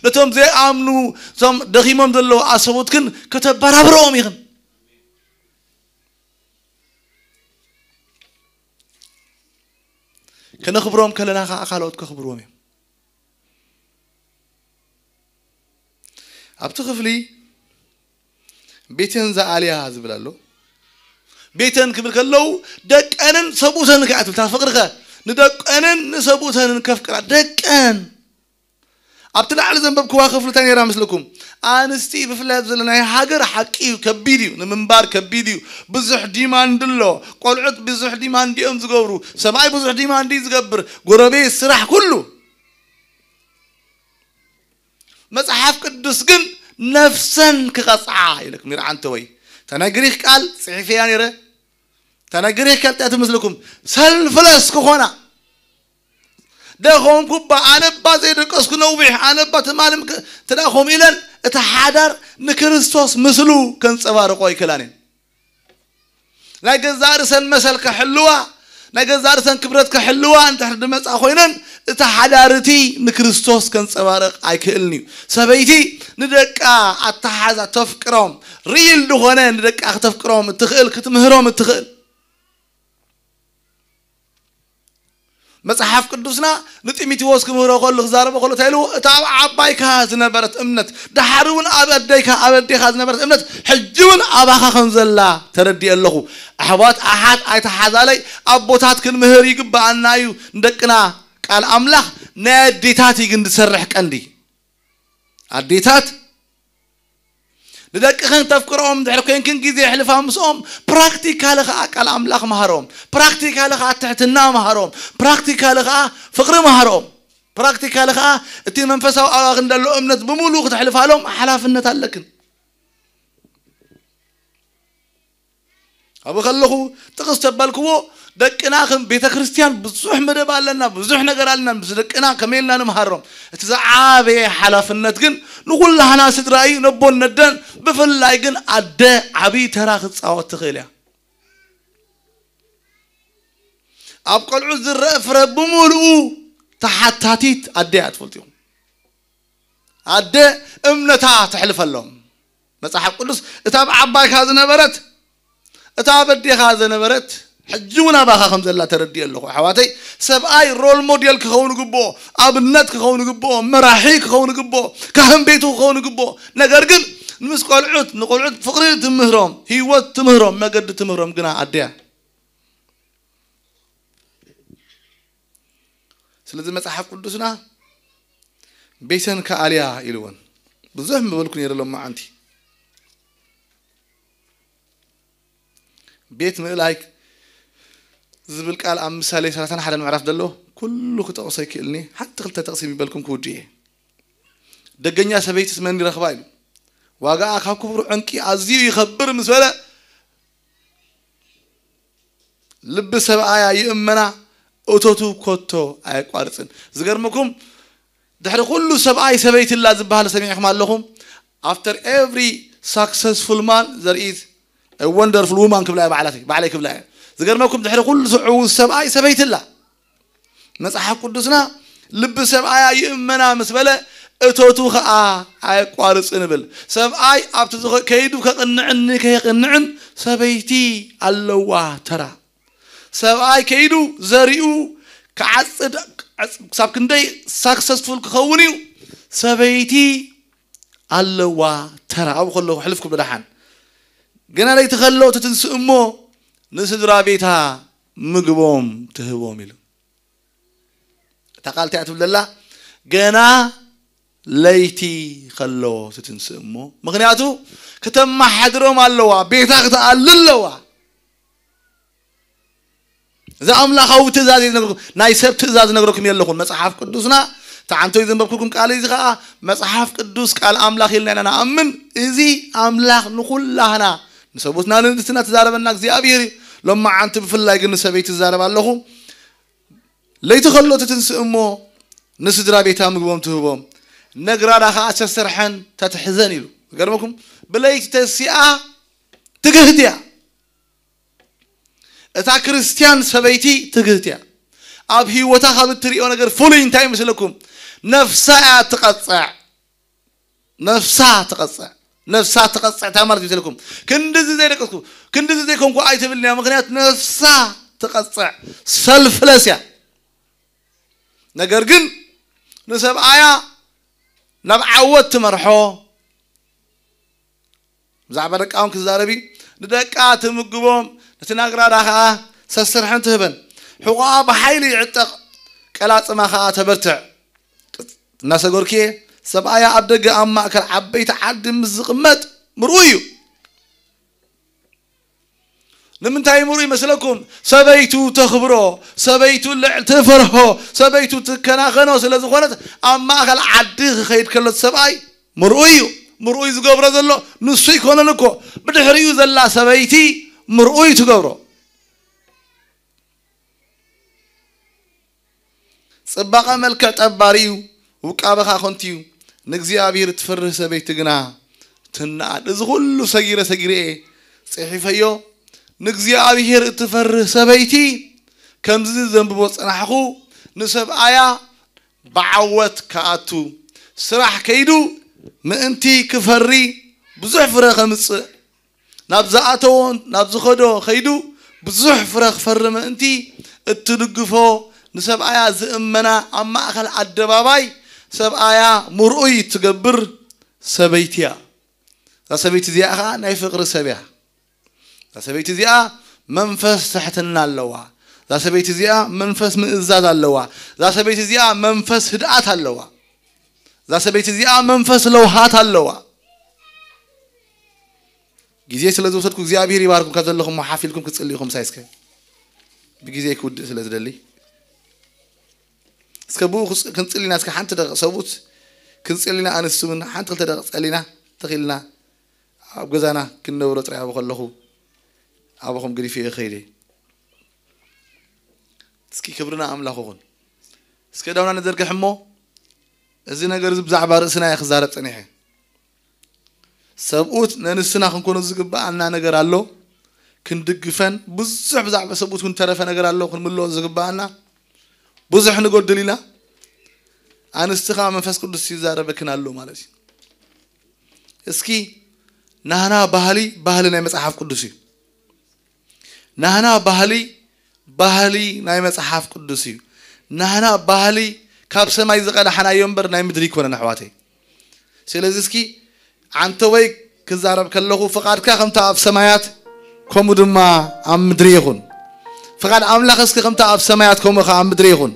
ነቶም ዘይኣምኑ፣ እቶም ደኺሞም ዘለዉ ኣሰቡትክን ከተበራብርኦም ኢኽን። ከነኽብሮም ከለና ኸዓ ካልኦት ከኽብርዎም እዮም። ኣብቲ ክፍሊ ቤተን ዘኣልያ ዝብል ኣሎ። ቤተን ክብል ከለዉ ደቀንን ሰብኡተንን ከኣ ትብል። እታ ፍቕሪ ከ ንደቀንን ንሰብኡተንን ከፍቅራ ደቀን። ኣብቲ ላዕሊ ዘንበብክዋ ክፍሊ እንታይ ነይራ ምስልኩም? ኣንስቲ ብፍላይ ኣብ ዘለናዮ ሃገር ሓቂ እዩ፣ ከቢድ እዩ፣ ንምንባር ከቢድ እዩ። ብዙሕ ዲማንድ ኣሎ። ቆልዑት ብዙሕ ዲማንድ እዮም ዝገብሩ። ሰብኣይ ብዙሕ ዲማንድ እዩ ዝገብር። ጎረቤት፣ ስራሕ፣ ኩሉ። መጽሓፍ ቅዱስ ግን ነፍሰን ክቐጽዓ ኢለኩም ይርዓንተ ወይ እታ ናይ ግሪክ ቃል ጽሒፈያ ነይረ። እታ ናይ ግሪክ ቃል እንታይ ትመስልኩም? ሰልፍለስ ክኾና። ደኾንኩ እባ፣ ኣነ እባ ዘይደቀስኩ ነዊሕ፣ ኣነ እባ ትማሊ ምክ-፣ ትዳ ከምኡ ኢለን እቲ ሓዳር ንክርስቶስ ምስሉ ከንጸባርቆ ኣይክእላን እየን። ናይ ገዛእ ርእሰን መሰል ከሕልዋ፣ ናይ ገዛእ ርእሰን ክብረት ከሕልዋ እንድሕር ድመጻ ኮይነን፣ እቲ ሓዳር እቲ ንክርስቶስ ከንጸባርቕ ኣይክእልን እዩ። ሰበይቲ ንደቃ ኣተሓዛ ተፍቅሮም፣ ሪል ዝኾነ ንደቃ ክተፍቅሮም እትኽእል፣ ክትምህሮም እትኽእል። መጽሓፍ ቅዱስና ንጢሞቴዎስ ክምህሮ ከሎ ክዛረቦ ከሎ እንታይ ኢልዎ? እታ ኣብ ዓባይካ ዝነበረት እምነት፣ ደሓር እውን ኣብ ኣደይካ፣ ኣብ ኣዴኻ ዝነበረት እምነት፣ ሕጂ እውን ኣባኻ ከም ዘላ ተረዲኤ ኣለኹ። ኣሕዋት፣ ኣሓት ኣይተሓዛለይ፣ ኣቦታት ክንምህር ይግብኣና እዩ። ንደቅና ቃል ኣምላኽ ናይ ኣዴታት እዩ ግን ዝሰርሕ ቀንዲ። ኣዴታት ንደቅኽን ተፍቅርኦም እንድሕር ኮይንክን ግዜ የሕልፋ ምስኦም፣ ፕራክቲካሊ ኸዓ ቃል ኣምላኽ መሃሮም። ፕራክቲካሊ ኸዓ ትሕትና መሃሮም። ፕራክቲካሊ ኸዓ ፍቕሪ መሃሮም። ፕራክቲካሊ ኸዓ እቲ መንፈሳዊ ኣባኽን ደሎ እምነት ብምሉኡ ክተሕልፋሎም ሓላፍነት ኣለክን። ኣብኡ ከለኹ ጥቕስ ተባልክዎ፣ ደቅና ከም ቤተ ክርስቲያን ብዙሕ መደብ ኣለና፣ ብዙሕ ነገር ኣለና። ምስ ደቅና ከመይ ኢልና ንምሃሮም? እቲ ዝዓበየ ሓላፍነት ግን ንኹላህና ስድራ እዩ። ነቦን ነደን፣ ብፍላይ ግን ኣደ ዓብዪ ተራ ክትጻወት ትኽእል እያ። ኣብ ቆልዑ ዝረአ ፍረ ብምሉኡ ተሓታቲት ኣደ እያ፣ ትፈልጡ ኢኹም። ኣደ እምነታ ተሕልፈሎም። መጽሓፍ ቅዱስ እታ ኣብ ዓባይካ ዝነበረት፣ እታ ኣብ ኣዴኻ ዝነበረት፣ ሕጂ እውን ኣባኻ ከም ዘላ ተረዲእ ኣለኹ። ኣሕዋተይ፣ ሰብኣይ ሮል ሞዴል ክኸውን ግብኦ፣ ኣብነት ክኸውን ግብኦ፣ መራሒ ክኸውን ግብኦ፣ ካህን ቤቱ ክኸውን ግብኦ። ነገር ግን ምስ ቆልዑት፣ ንቆልዑት ፍቕሪ ትምህሮም፣ ህይወት ትምህሮም፣ መገዲ ትምህሮም ግና ኣደያ። ስለዚ መጽሓፍ ቅዱስና ቤተን ከኣልያ ኢልወን። ብዙሕ ምበልኩ ነይረ ሎማዓንቲ። ቤት ምእላይ ዝብል ቃል ኣብ ምሳሌ ሰላሳን ሓደን ምዕራፍ ዘሎ ኩሉ ክጠቕሶ ይክእልኒ። ሓንቲ ክልተ ጥቕሲ ምበልኩም ክውድእ እየ። ደገኛ ሰበይትስ መን ይረኽባ ኢሉ። ዋጋኣ ካብ ክቡር ዕንቂ ኣዝዩ ይኸብር ምስ በለ፣ ልቢ ሰብኣያ ይእመና፣ እቶቱ ኮቶ ኣየቋርጽን። ዝገርመኩም፣ ድሕሪ ኩሉ ሰብኣይ ሰበይቲ ኣላ ዝበሃል ሰሚዕኩም ኣለኹም? After every successful man there is a wonderful woman ክብላ እየ ባዕላተይ ባዕለይ ክብላ እየ። ዝገርመኩም ድሕሪ ኩሉ ስዑ ሰብኣይ ሰበይቲ ኣላ። መጽሓፍ ቅዱስና ልቢ ሰብኣያ ይእመና ምስ በለ እቶቱ ኸዓ ኣየቋርጽ ንብል። ሰብኣይ ኣብቲ ዝኸ- ከይዱ ከቕንዕን ከየቕንዕን ሰበይቲ ኣለዋ ተራ። ሰብኣይ ከይዱ ዘሪኡ ክዓጽድ ክሳብ ክንደይ ሳክሰስፉል ክኸውን እዩ። ሰበይቲ ኣለዋ ተራ ኣብኡ ከለኹ ሕልፍ ክብሎ ደሓን ገና ለይቲ ከሎ ትትንስእ እሞ ንስድራ ቤታ ምግቦም ትህቦም ኢሉ። እታ ቃል እንታይ እያ ትብል ዘላ? ገና ለይቲ ከሎ ትትንስእ እሞ ምክንያቱ ክተመሓድሮም ኣለዋ፣ ቤታ ክትኣሊ ኣለዋ። እዚ ኣምላኻዊ ትእዛዝ እዩ ዝነግረኩም፣ ናይ ሰብ ትእዛዝ ዝነግረኩም የለኹም። መጽሓፍ ቅዱስና ተዓንቶ እዩ ዘንበብኩልኩም ቃል እዚ ኸዓ መጽሓፍ ቅዱስ ቃል ኣምላኽ ኢልና ኢና ንኣምን። እዚ ኣምላኽ ንኹላህና ንሰቡትና ንንስትና ትዛረበና እግዚኣብሔር እዩ። ሎማዓንቲ ብፍላይ ግን ንሰበይቲ ትዛረብ ኣለኹ። ለይቲ ከሎ ትትንስእ እሞ ንስድራ ቤታ ምግቦም ትህቦም፣ ነግራዳ ኸዓ ተሰርሐን ተትሕዘን ኢሉ። ገርመኩም ብለይቲ ተሲኣ ትግህት እያ። እታ ክርስትያን ሰበይቲ ትግህት እያ። ኣብ ህይወታ ካብ እትሪኦ ነገር ፍሉይ እንታይ ይመስለኩም? ነፍሳ እያ ትቐፅዕ። ነፍሳ ትቐፅዕ። ነፍሳ ትቐፅዕ እንታይ ማለት ይመስለኩም? ክንድዚ ዘይደቀስኩ ክንድዚ ዘይኮንኩ ኣይትብልን እያ። ምክንያት ነፍሳ ትቐፅዕ ሰልፍለስ እያ። ነገር ግን ንሰብኣያ ናብ ዓወት ትመርሖ። ብዛዕባ ደቃ እውን ክዛረብ እዩ። ንደቃ ትምግቦም፣ ነቲ ናግራዳ ኸዓ ሰስርሐን ትህበን። ሕቖኣ ብሓይሊ ይዕጠቕ፣ ቀላጽማ ኸዓ ተበርትዕ። እናሰገርኩ እየ፣ ሰብኣያ ኣብ ደገ ኣብ ማእከል ዓበይቲ ዓዲ ምስ ዝቕመጥ ምርኡ እዩ። ንምንታይ ምርኡ ይመስለኩም? ሰበይቱ ተኽብሮ፣ ሰበይቱ ልዕ ትፈርሆ፣ ሰበይቱ ትከናኸኖ ስለ ዝኾነት ኣብ ማእከል ዓዲ ክኸይድ ከሎ እቲ ሰብኣይ ምርኡ እዩ። ምርኡ እዩ ዝገብሮ ዘሎ፣ ንሱ ይኮነን እኮ። ብድሕሪኡ ዘላ ሰበይቲ ምርኡ እዩ ትገብሮ። ጽባቐ መልክዕ ጠባሪ እዩ፣ ውቃበኻ ከንቱ እዩ። ንእግዚኣብሔር እትፈርህ ሰበይቲ ግና ትነኣድ። እዚ ኩሉ ሰጊረ ሰጊረ እየ ጽሒፈዮ። ንእግዚኣብሔር እትፈርህ ሰበይቲ ከምዚ ዘንብቦ ጸናሕኹ፣ ንሰብኣያ ብዓወት ክኣቱ፣ ስራሕ ከይዱ ምእንቲ ክፈሪ ብዙሕ ፍረ ከምጽእ ናብ ዝኣተዎ ናብ ዝኸዶ ከይዱ ብዙሕ ፍረ ክፈሪ ምእንቲ እትድግፎ ንሰብኣያ ዝእመና ኣብ ማእከል ኣደባባይ ሰብኣያ ምርኡይ እትገብር ሰበይቲ እያ። እዛ ሰበይቲ እዚኣ ኸዓ ናይ ፍቕሪ ሰብ እያ። እዛ ሰበይቲ እዚኣ መንፈስ ትሕትና ኣለዋ። እዛ ሰበይቲ እዚኣ መንፈስ ምእዛዝ ኣለዋ። እዛ ሰበይቲ እዚኣ መንፈስ ህድኣት ኣለዋ። እዛ ሰበይቲ እዚኣ መንፈስ ለውሃት ኣለዋ። ግዜ ስለ ዝወሰድኩ እግዚኣብሔር ይባርኩም። ካብ ዘለኹም ሓፍ ኢልኩም ክትጽልዩ ኢኹም። ምሳይ እስከ ብግዜ ክውድእ ስለ ዝደሊ እስከ ብኡ ክጽ- ክንጽል ኢና። እስከ ሓንቲ ደቂቕ ሰብኡት ክንጽል ኢና። ኣንስቲ እውን ሓንቲ ክልተ ደቂቕ ጸሊና ተኺልና ኣብ ገዛና ክንነብሮ ጥራይ ኣብ ከለኹ ኣባኹም ገዲፈ እየ ከይደ። እስኪ ክብርና ኣምላኽ ይኹን። እስከ ዳውና ንዘርግሕ እሞ እዚ ነገር እዚ ብዛዕባ ርእስና እየ ክዛረብ ጸኒሐ። ሰብኡት ነንስትና ክንኮኖ ዝግብኣና ነገር ኣሎ። ክንድግፈን ብዙሕ ብዛዕባ ሰብኡት ክንተረፈ ነገር ኣሎ ክንምልኦ ዝግብኣና ብዙሕ ንጎድል ኢና። ኣንስቲ ከዓ መንፈስ ቅዱስ ይዛረበክን ኣሎ ማለት እዩ። እስኪ ናህና ባህሊ ባህሊ ናይ መጽሓፍ ቅዱስ እዩ። ናህና ባህሊ ባህሊ ናይ መጽሓፍ ቅዱስ እዩ። ናህና ባህሊ ካብ ሰማይ ዝቐዳሕናዮ እምበር ናይ ምድሪ ይኮነን ኣሕዋተይ። ስለዚ እስኪ ዓንተወይ ክዛረብ ከለኹ ፍቓድካ ከምታ ኣብ ሰማያት ከምኡ ድማ ኣብ ምድሪ ይኹን። ፍቓድ ኣምላኽ እስኪ ከምታ ኣብ ሰማያት ከምኡ ኸዓ ኣብ ምድሪ ይኹን።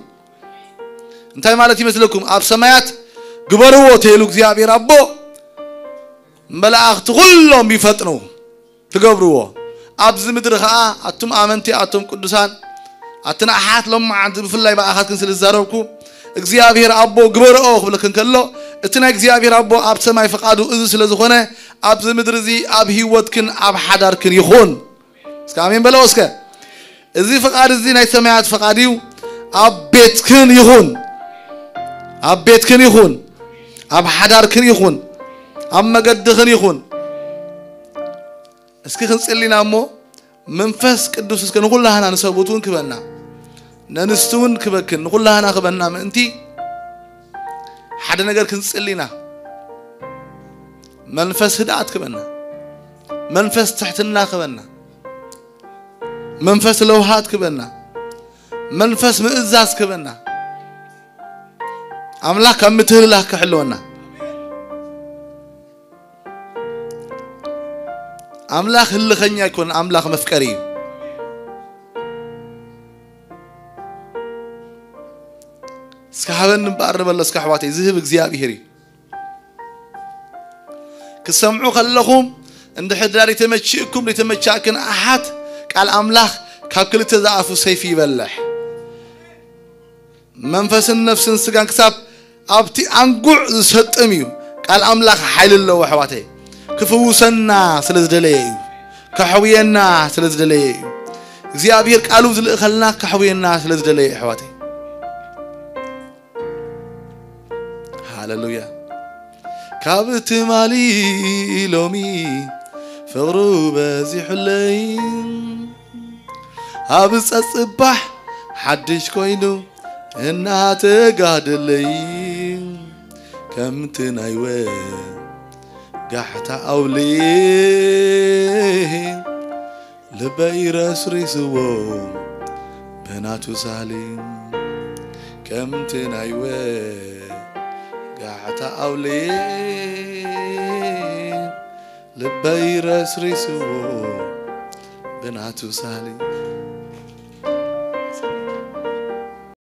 እንታይ ማለት ይመስለኩም? ኣብ ሰማያት ግበርዎ ተይሉ እግዚኣብሔር ኣቦ መላእኽቲ ኩሎም ይፈጥኑ ክገብርዎ። ኣብዚ ምድሪ ኸዓ ኣቱም ኣመንቲ ኣቱም ቅዱሳን ኣትን ኣሓት ሎማዓንቲ ብፍላይ ብኣኻትክን ስለ ዝዛረብኩ እግዚኣብሔር ኣቦ ግበርኦ ክብለክን ከሎ እቲ ናይ እግዚኣብሔር ኣቦ ኣብ ሰማይ ፍቓዱ እዚ ስለ ዝኾነ ኣብዚ ምድሪ እዚ ኣብ ህይወትክን ኣብ ሓዳርክን ይኹን። እስከ ኣሜን በለዎ እስከ። እዚ ፍቓድ እዚ ናይ ሰማያት ፍቓድ እዩ። ኣብ ቤትክን ይኹን፣ ኣብ ቤትክን ይኹን፣ ኣብ ሓዳርክን ይኹን፣ ኣብ መገድኽን ይኹን፣ እስኪ ክንጽሊና እሞ መንፈስ ቅዱስ እስከ ንኹላህና ንሰቡት እውን ክበና፣ ነንስቲ እውን ክበክን ንኹላህና ክበና ምእንቲ ሓደ ነገር ክንጽሊና። መንፈስ ህድኣት ክበና፣ መንፈስ ትሕትና ክበና፣ መንፈስ ለውሃት ክበና፣ መንፈስ ምእዛዝ ክበና። ኣምላኽ ካብ ምትህልላኽ ክሕልወና። ኣምላኽ ህልኸኛ ኣይኮን፣ ኣምላኽ መፍቀሪ እዩ። እስከ ሃበኒ እምበኣር ንበሎ እስከ ኣሕዋተይ፣ ዝህብ እግዚኣብሔር እዩ። ክሰምዑ ከለኹም እንድሕር ደኣ ዘይተመችእኩም ዘይተመቻእክን ኣሓት ቃል ኣምላኽ ካብ ክልተ ዝኣፉ ሰይፊ ይበልሕ። መንፈስን ነፍስን ስጋን ክሳብ ኣብቲ ኣንጉዕ ዝሰጥም እዩ። ቃል ኣምላኽ ሓይሊ ኣለዎ ኣሕዋተይ። ክፍውሰና ስለ ዝደለየ እዩ። ከሕውየና ስለ ዝደለየ እዩ። እግዚኣብሔር ቃሉ ዝልእኸልና ከሕውየና ስለ ዝደለየ ኣሕዋተይ። ሃሌሉያ። ካብ ትማሊ ሎሚ ፍቕሩ በዚሑለይ፣ ኣብ ጸጽባሕ ሓድሽ ኮይኑ እናተጋደለይ፣ ከምቲ ናይ ወጋሕታ ኣውሊ ልበይ ረስሪስዎ ብናቱ ሳሊ፣ ከምቲ ናይ ወጋሕታ ኣውሊ ልበይ ረስሪስዎ ብናቱ ሳሊ።